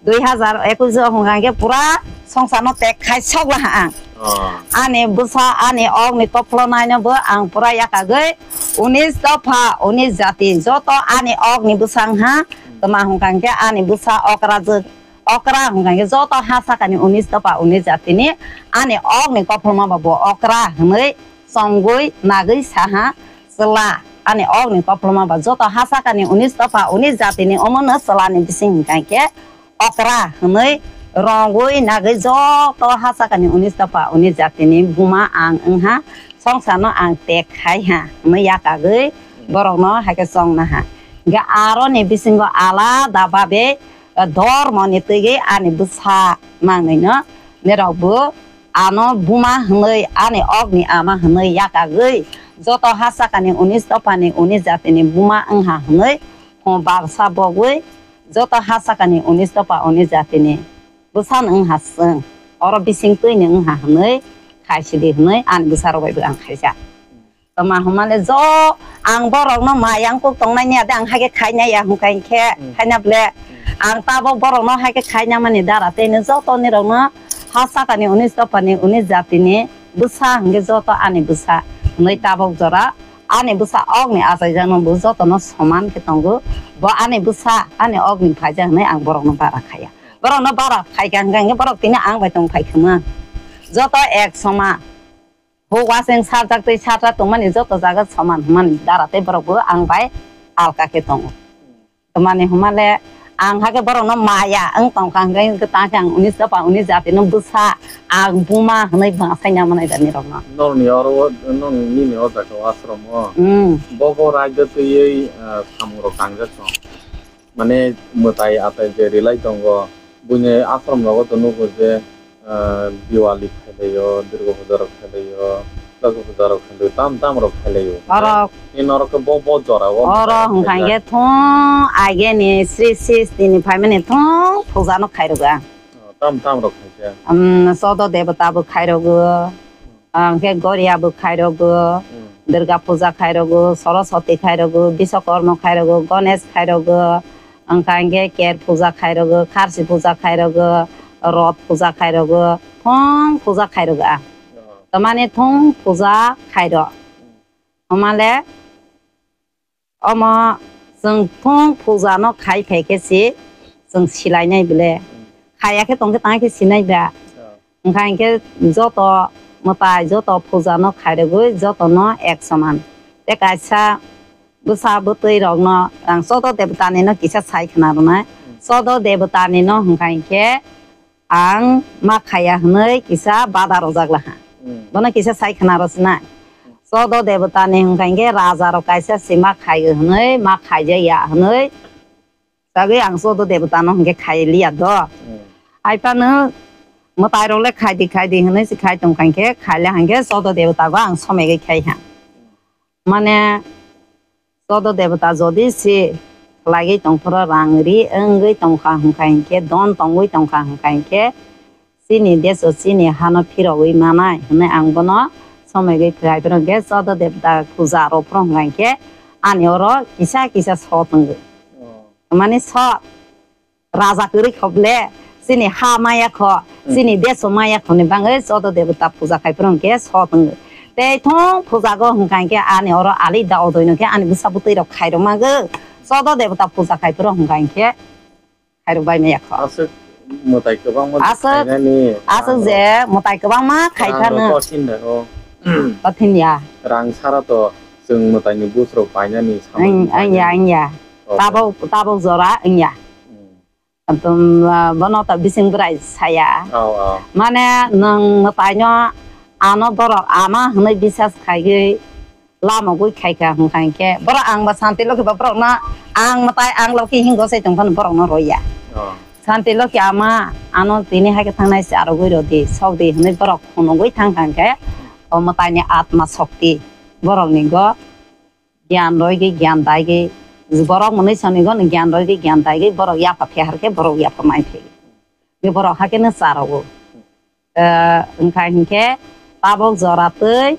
dui hazar ekush o wngkha hinkhe pura songsarno tek khai sok laha ang. Oh. Ani bwsa, ani okni kophlonaino bo ang pura yakagwi unis dopha, unis jati, joto ani okni bwsa wngha, twma wngkha hinkhe ani bwsa okra jwk, okra wngkha hinkhe joto ha sakani unis dopha, unis jatini ani okni kophlono bo bo okra hwnwi chongwi nagwi saha, chwla ani okni kophlono ba joto ha sakani unis dopha unis jatini omono chwlani bising hwnkha hinkhe okra hwnwi rongwi nagwi joto ha sakani unis dopha unis jatini buma ang wngha, songsarno ang tek khai ha hwnwi yakagwi borokno haikhe chongna ha. Hinkhe aroni bisingo alada babe, eh, dhormoni twiwi ani bwsa mangnwino nirokbo ano buma hwnwi, ani okni ama hwnwi yakagwi, joto ha sakani unis dophani unis jatini buma wngha hwnwi, hwn baksa bogwi, joto ha sakani unis dopha unis jatini bwsano wngha chwng, oro bising twini wngha hwnwi khaisidi hwnwi ani bwsarok bai bo ang khaijak. Tama hwnmale jo ang borokno mayang kuk tongnai ni ade ang haikhe khaina ya hwnkha hinkhe Hmm. Khaina ble Hmm. Ang tabok borokno haikhe khaina mani dara tei no joto nirokno ha sakani unis dophani unis jatini bwsa hwnkhe joto ani bwsa hwnwi tabok jora ani bwsa okni achaijakno bo jotono soman khe tongo. Bo ani bwsa ani okni phaijak hwnwi ang borokno bara khaiya. Borokno bara khaikha hwnkha hinkhe borok tini ang bai tong phai khwma. Joto ek soman. Bo waseng sarjak tei sarjak tongmani joto jaga soman hwnmani dara tei borok bo ang bai alka khe tongo. Tongmani hwnmale ang hakhe borokno maya wng tongkha hwnkhe ta khe ang unis dopha unis jatino bwsa ang buma hwnwi bwsai nangmani da nirokno. Norokni oro o, norokni nini o jaga o ashram o. Hmm. Bo bo raida twiwi, ah, samung rok tangjak tong. Mane mwtai atai je rilai tongo, buini ashram nogo to nugo je, ah, Diwali khailaio, Durga puja rok khailaio, Durga puja rok khailaio, tam tam rok khailaio. Oro Ni norok khe bo bo jora o oro mwtai hwnkha khaijak. Hinkhe thung ageni Sri Sri Sri ni phaimani thung puja no khairogo ang. Oh, tam tam rok khaijak. Um, Sodo Devata bo khairogo. Ang khe Goria bo khairogo, Hmm. Durga puja khairogo, Saraswati khairogo, Biswakarma khairogo, Ganesh khairogo, ang kha ang khe Ker puja khairogo, Kharsi puja khairogo, Rot puja khairogo, thung puja khairogo ang. Oh. Tamani thung puja khairo. Hwnmale Omo chwng thung puja no khai phai khe se chwng silainai bile. Khaya khe tong khe tang khe sinai ba. Wngkha hinkhe joto mwtai joto puja no khairogwi joto no ek soman. Tei kaisa bwsa bwtwi rok no ang Sodo Debota ni no kisa sai khna rwnai. Sodo Debota ni no wngkha hinkhe Ang ma khaya hwnwi kisa bada rojak laha. Hmm. Bono kisa sai khna rw sinai. Sodo Debota ni hwnkha hinkhe raja rok kaisa se ma khaio hwnwi, ma khaijak ya hwnwi. Sagwi ang Sodo Debota no hinkhe khai liya do. Hmm. Hai phano mwtai rok le khai di, khai di hwnwi se khai tong kha hinkhe, khai le hinkhe Sodo Debota go ang somegwi khai ha. Mane, Sodo Debota jodi se khlaigwi tongphuru rang ri wngwi tongkha hwnkha hinkhe, don tongwi tongkha hwnkha hinkhe, chini deso chini hano phirogwi manai hwnwi ang bono somegwi khlai phuru hinkhe, Sodo Debota puja rw phuru hwnkha hinkhe, ani oro kisa kisa so tongwi. Oh. Mane so, Raja kwrwi kho ble, chini ha maya kho, Hmm. Chini deso maya kho ni bagwi Sodo Debota puja khai phuru hinkhe so tong. Tei thung puja go hwnkha hinkhe ani oro ali da odoi no khe ani bwsa bwtwi rok khairok mago. Sodo Debota puja khai phuru hwnkha hinkhe khairok bai maya kho. Aswk mwtai kwbangma Aswk, khainani aswk rang je rok. Mwtai kwbangma khai Rang rok phano. Kothin da o. Kothin ya. Rang sara to chwng mwtai ni bus rok painani samung Ang, ang ya, ang ya. Okay. Tabok, tabok jora ang ya. Hmm. Ekdom, ah, bono ta bising bwrai saya. Oh, oh. Mane nwng mwtaino ano borok ama hwnwi bisas khaigwi lamogwi khaikha hwnkha hinkhe borok ang ba santi lokhi ba borokno ang mwtai ang lokhi hingo sai tongphano borokno roya. Oh. Santi Lokhi ama, ano tini hai khe thangnai se arogwi rw di, sok di hwnwi borok phunugwi thang thang khe, o mwtaini atma shokti borokni go gyan roigwi, gyan daigwi, borok mwnwi sonigo no gyan roigwi, gyan daigwi borok yapha phiyahar khe borok yapha mai phai. Borok hakhe no charogo. Eh, wngkha hinkhe tabok jora twi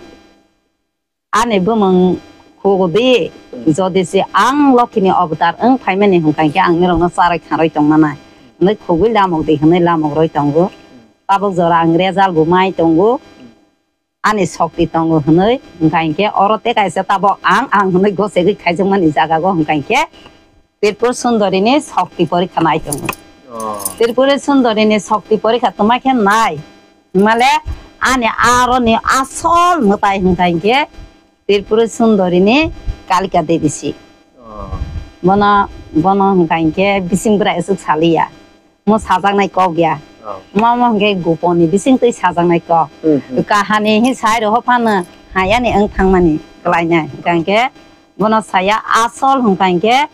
ani bumung khugudi, jodi se ang Lokhini avatar wng phaimani hwnkha hinkhe ang nirokno charwi kharwi tongmanai. Hwnwi khugwi lamok di hwnwi lamok rwi tongo. Tabok jora ang result bo mai tongo. Ani shokti tongo hwnwi, wngkha hinkhe oro tei kaisa tabok ang, ang hwnwi gosegwi khaijakmani jagago wngkha hinkhe Tripur Sundorini shokti porikha nai tongo. Oh. Tripur Sundorini shokti porikha tongma khe nai, himale ani aroni asol mwtai wngkha hinkhe Tripur Sundorini Kalika Devi si. Oh. Bono, bono wngkha hinkhe bising bwrai aswk saliya. Mo sajaknai kok ya. Oh. Mo, mo hwnkhe goponi bising twi sajaknai kok. Hmm, hmm. Kahani hi sai rw phano hayani wng thangmani kwlainai. Hwnkha hinkhe bono saya asol hwnkha hinkhe,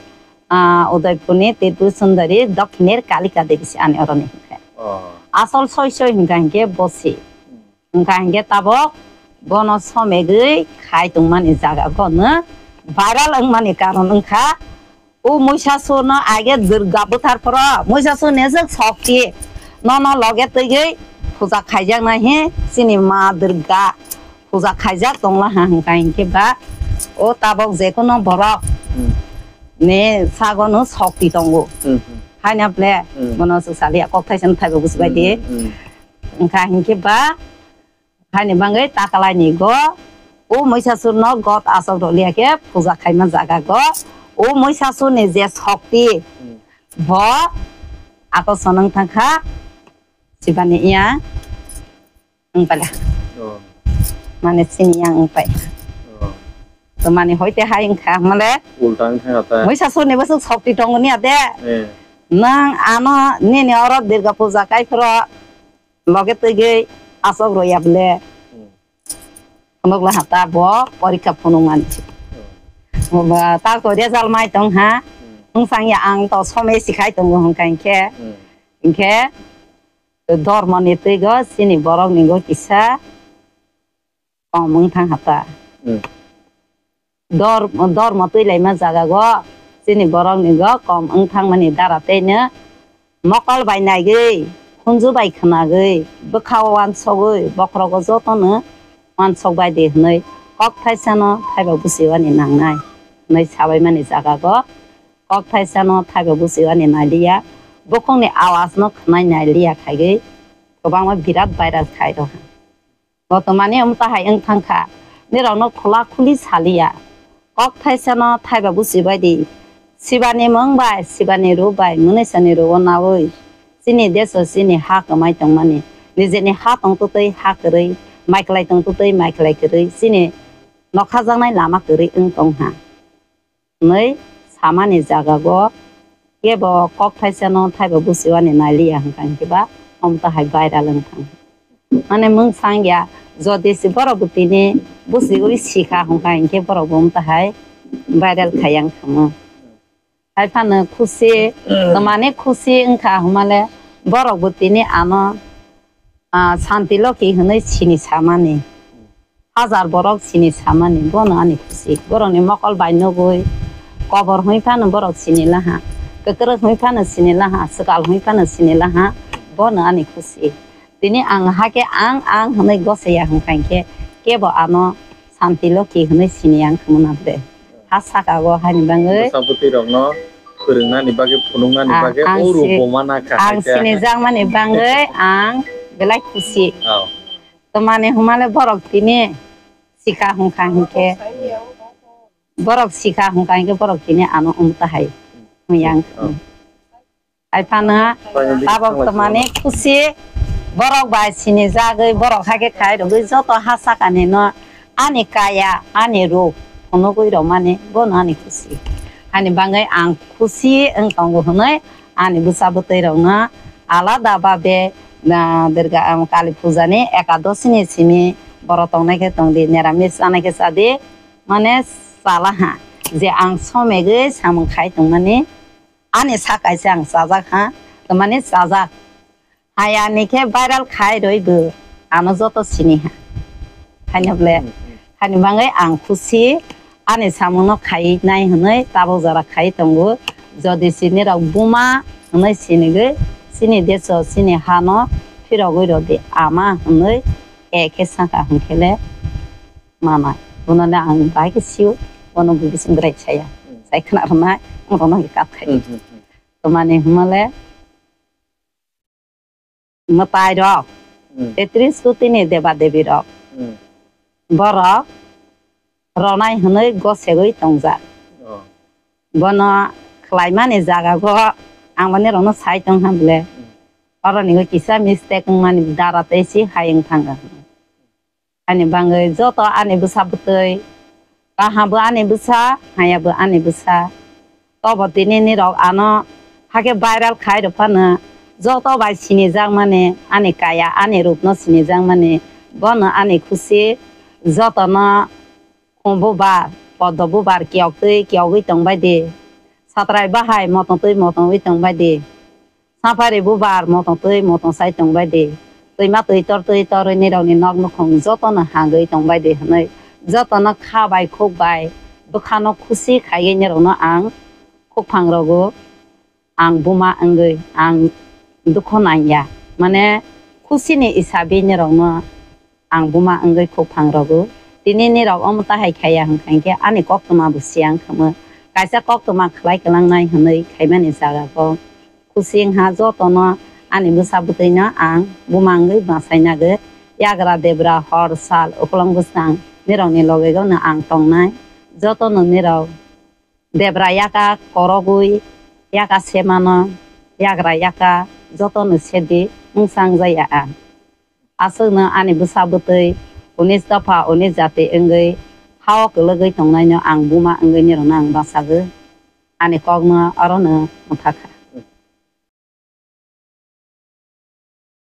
ah, Udaipurni Tripur Sundari, Dokhinir Kalika Devi si ani oroni hwnkhe. Oh. Asol soi soi hwnkha hinkhe bosi. Hmm. Wngkha hinkhe tabok bono somegwi khai tongmani jaga bono viral wngmani karon wngkha, o Moisasur no age Durga bwthar phoro, Moisasur ni aswk shokti nono loge twigwi puja khaijaknai he chini ma Durga puja khaijak tonglaha wngkha hinkhe ba o tabok jekuno borok Hmm. ni sago no shokti tongo. Hmm, hmm. Haina ple Hmm. bono swk saliya kok thaisa no thaibo bujibaidi. Hmm, hmm, hmm. Wngkha hinkhe ba Haini bagwi takalaini go, o Moisasur no god asok rw liya khe puja khaima jaga go, o Moisasur ni je shokti Hmm. bo ako sonong thangkha Sibani yang wngpala. Oh. Mane sini yang wngpai. Oh. To mane hoite hai wngkha male Ulta wngkha ta. Moisasur ni bwswk shokti tongo ni ade. Eh. Nang ano nini oro Durga puja kai phro loge twigwi asok roya bole. Hmm. Phunukla ha ta bo porikha phunukmani. Hmm. Bo ba ta ko result mai tong ha. Hmm. Wngsang ya ang to somoi sikhai tongo hwnkha hinkhe. Hmm. Hinkhe dormo ni twigo chini borok ni go kisa kom wng thang ha ta. Hmm. Dor-, dormo twi laima jaga go chini borok ni go kom wng thang mani dara tei no mokol bai naigwi, khunju bai khwnagwi, bwkha o wansogwi, bokhorok o joto no wansok bai di hwnwi kok thaisa no thaiba busi wani nangnai hwnwi sabai mani jaga go kok thaisa no thaiba busi wani nailiya, bukhuk ni awaz no khwnai nailiya khaigwi kwbangma birat viral khai rw ha. Botomani wng tahai wng thangkha, nirokno khula khuli saliya. Kok thaisano thaiba busi bai di. Sibani mung bai, sibani ru bai, mwnwisani ru o naui. Chini deso chini ha kwmai tongmani. Nijeni ha tongtwtwi ha kwrwi, mai kwlai tongtwtwi mai kwlai kwrwi, chini nokhajaknai lama kwrwi wng tongha. Hwnwi samani jagago kebo kok thaisano thaiba busiwani nailiya hwnkha hinkhe ba omo tahai viral wngthang. Mane mungsang ya, jodi se borok bo tini busiwi sikha hwnkha hinkhe borok bo omo tahai viral khaiya wngthangmo. Haiphano khusi, twmani khusi wngkha hwnmale borok bo tini ano, ah, Santi Lokhi hwnwi sini samani. Hajar borok sini samani, bono ani khusi. Borokni mokol bai nugui, kobor hwnwi phano borok sini laha, kwkrwk hwnwi phano sini laha, swkal hwnwi phano sini laha, bono ani khusi. Tini ang hakhe ang, ang hwnwi gosaya hwnkha hinkhe kebo ano Santi Lokhi hwnwi sini ang khwmwna bre. Ha saka o hani bangwi. Bwsa bwtwi rokno phwrwngnani bagwi, phunuknani Ah, bagwi ang o si-, ruboma nakha ang hai khe. Sinijakmani bangwi ang belai khusi. Oh. Twmani hwnmale borok tini sikha hwnkha hinkhe, borok sikha hwnkha hinkhe borok tini ano omo tahai hwnwi ang Oh. Hai phano Tabok twmani khusi, borok bai sinijagwi, borok haikhe khai rwgwi joto ha sakani no ani kaya, ani ruk phunugwi rwmani bono ani khusi. Ani bangwi ang khusi wng tongo hwnwi ani bwsa bwtwi rokno alada babe, ah, Durga, ah, Kali puja ni ekadoshi ni simi borok tongnai khe tongdi, niramis chanai khe chadi, mane chalaha je ang somegwi samung khai tongmani. Ani sak kaisa ang chajak ha, Tamani chajak. Haya ni khe viral khai rwi bo ano joto sini ha. Haino ble, hmm, hmm, hani bangwi ang khusi, ani samungno khai nai hwnwi tabuk jora khai tongo. Jodi sini rok buma hwnwi sinigwi, sini deso, sini hano phirogwi rodi ama hwnwi ekhe saka hwnkhe le manai. Bono le ang bahai khe sio, bono bo bising bwrai saya. Hmm. Sai khna rwnai, ang rwno khe kap khai. Hmm, hmm, hmm. Tamani hwnma le, mwtai rok, hmm, tetris koti ni deba debi rok, hmm, borok ronai hwnwi gosegwi tongjak. Oh. Bono khlaimani jaga go ang boni rokno sai tong ha bwle. Hmm. Oro ni kisa mistake wngmani dara tei si hai wng thang kha. Ani bangwi joto ani bwsa bwtwi, kaham bo ani bwsa, hamya bo ani bwsa. Tobo tini nirok ano hakhe viral khai rw phano joto bai sinijakmani, ani kaya, ani rupno sinijakmani, bono ani khusi. Jotono khum bubar, poddo bubar kiyok twi kiyogwi tongbai di. Satrai bahai motong twi motongwi tongbai di. Saphari bubar motong twi motong sai tongbai di. Twima twi tor twi torwi nirokni nok nukhung jotono hangwi tongbai di hwnwi jotono kha bai khuk bai bwkhano khusi khaiwi nirokno ang khukphang rogo. Ang buma wngwi ang dukhu nangya, mane khusini isabi nirokno ang buma wngwi khukphang rogo. Tini nirok omo tahai khaiya hwnkha hinkhe ani koktwma bo siyang khamu. Kaisa koktwma khlai kwlangnai hwnwi khaimani jaga kok. Khusi wngha jotono ani bwsa bwtwino ang buma wngwi bachai nago. Yagra debra hor sal uklong bwsang nirokni logegeno ang tongnai. Jotono nirok debra yaka korogwi yaka semano, yagra yaka jotono sedi mungsa wngjaya ang. Aswkno ani bwsa bwtwi unis dopha unis jati wngwi hao kwlwgwi tongnaino ang buma wngwi nirokno ang bachago. Ani kokno orono mwthakha.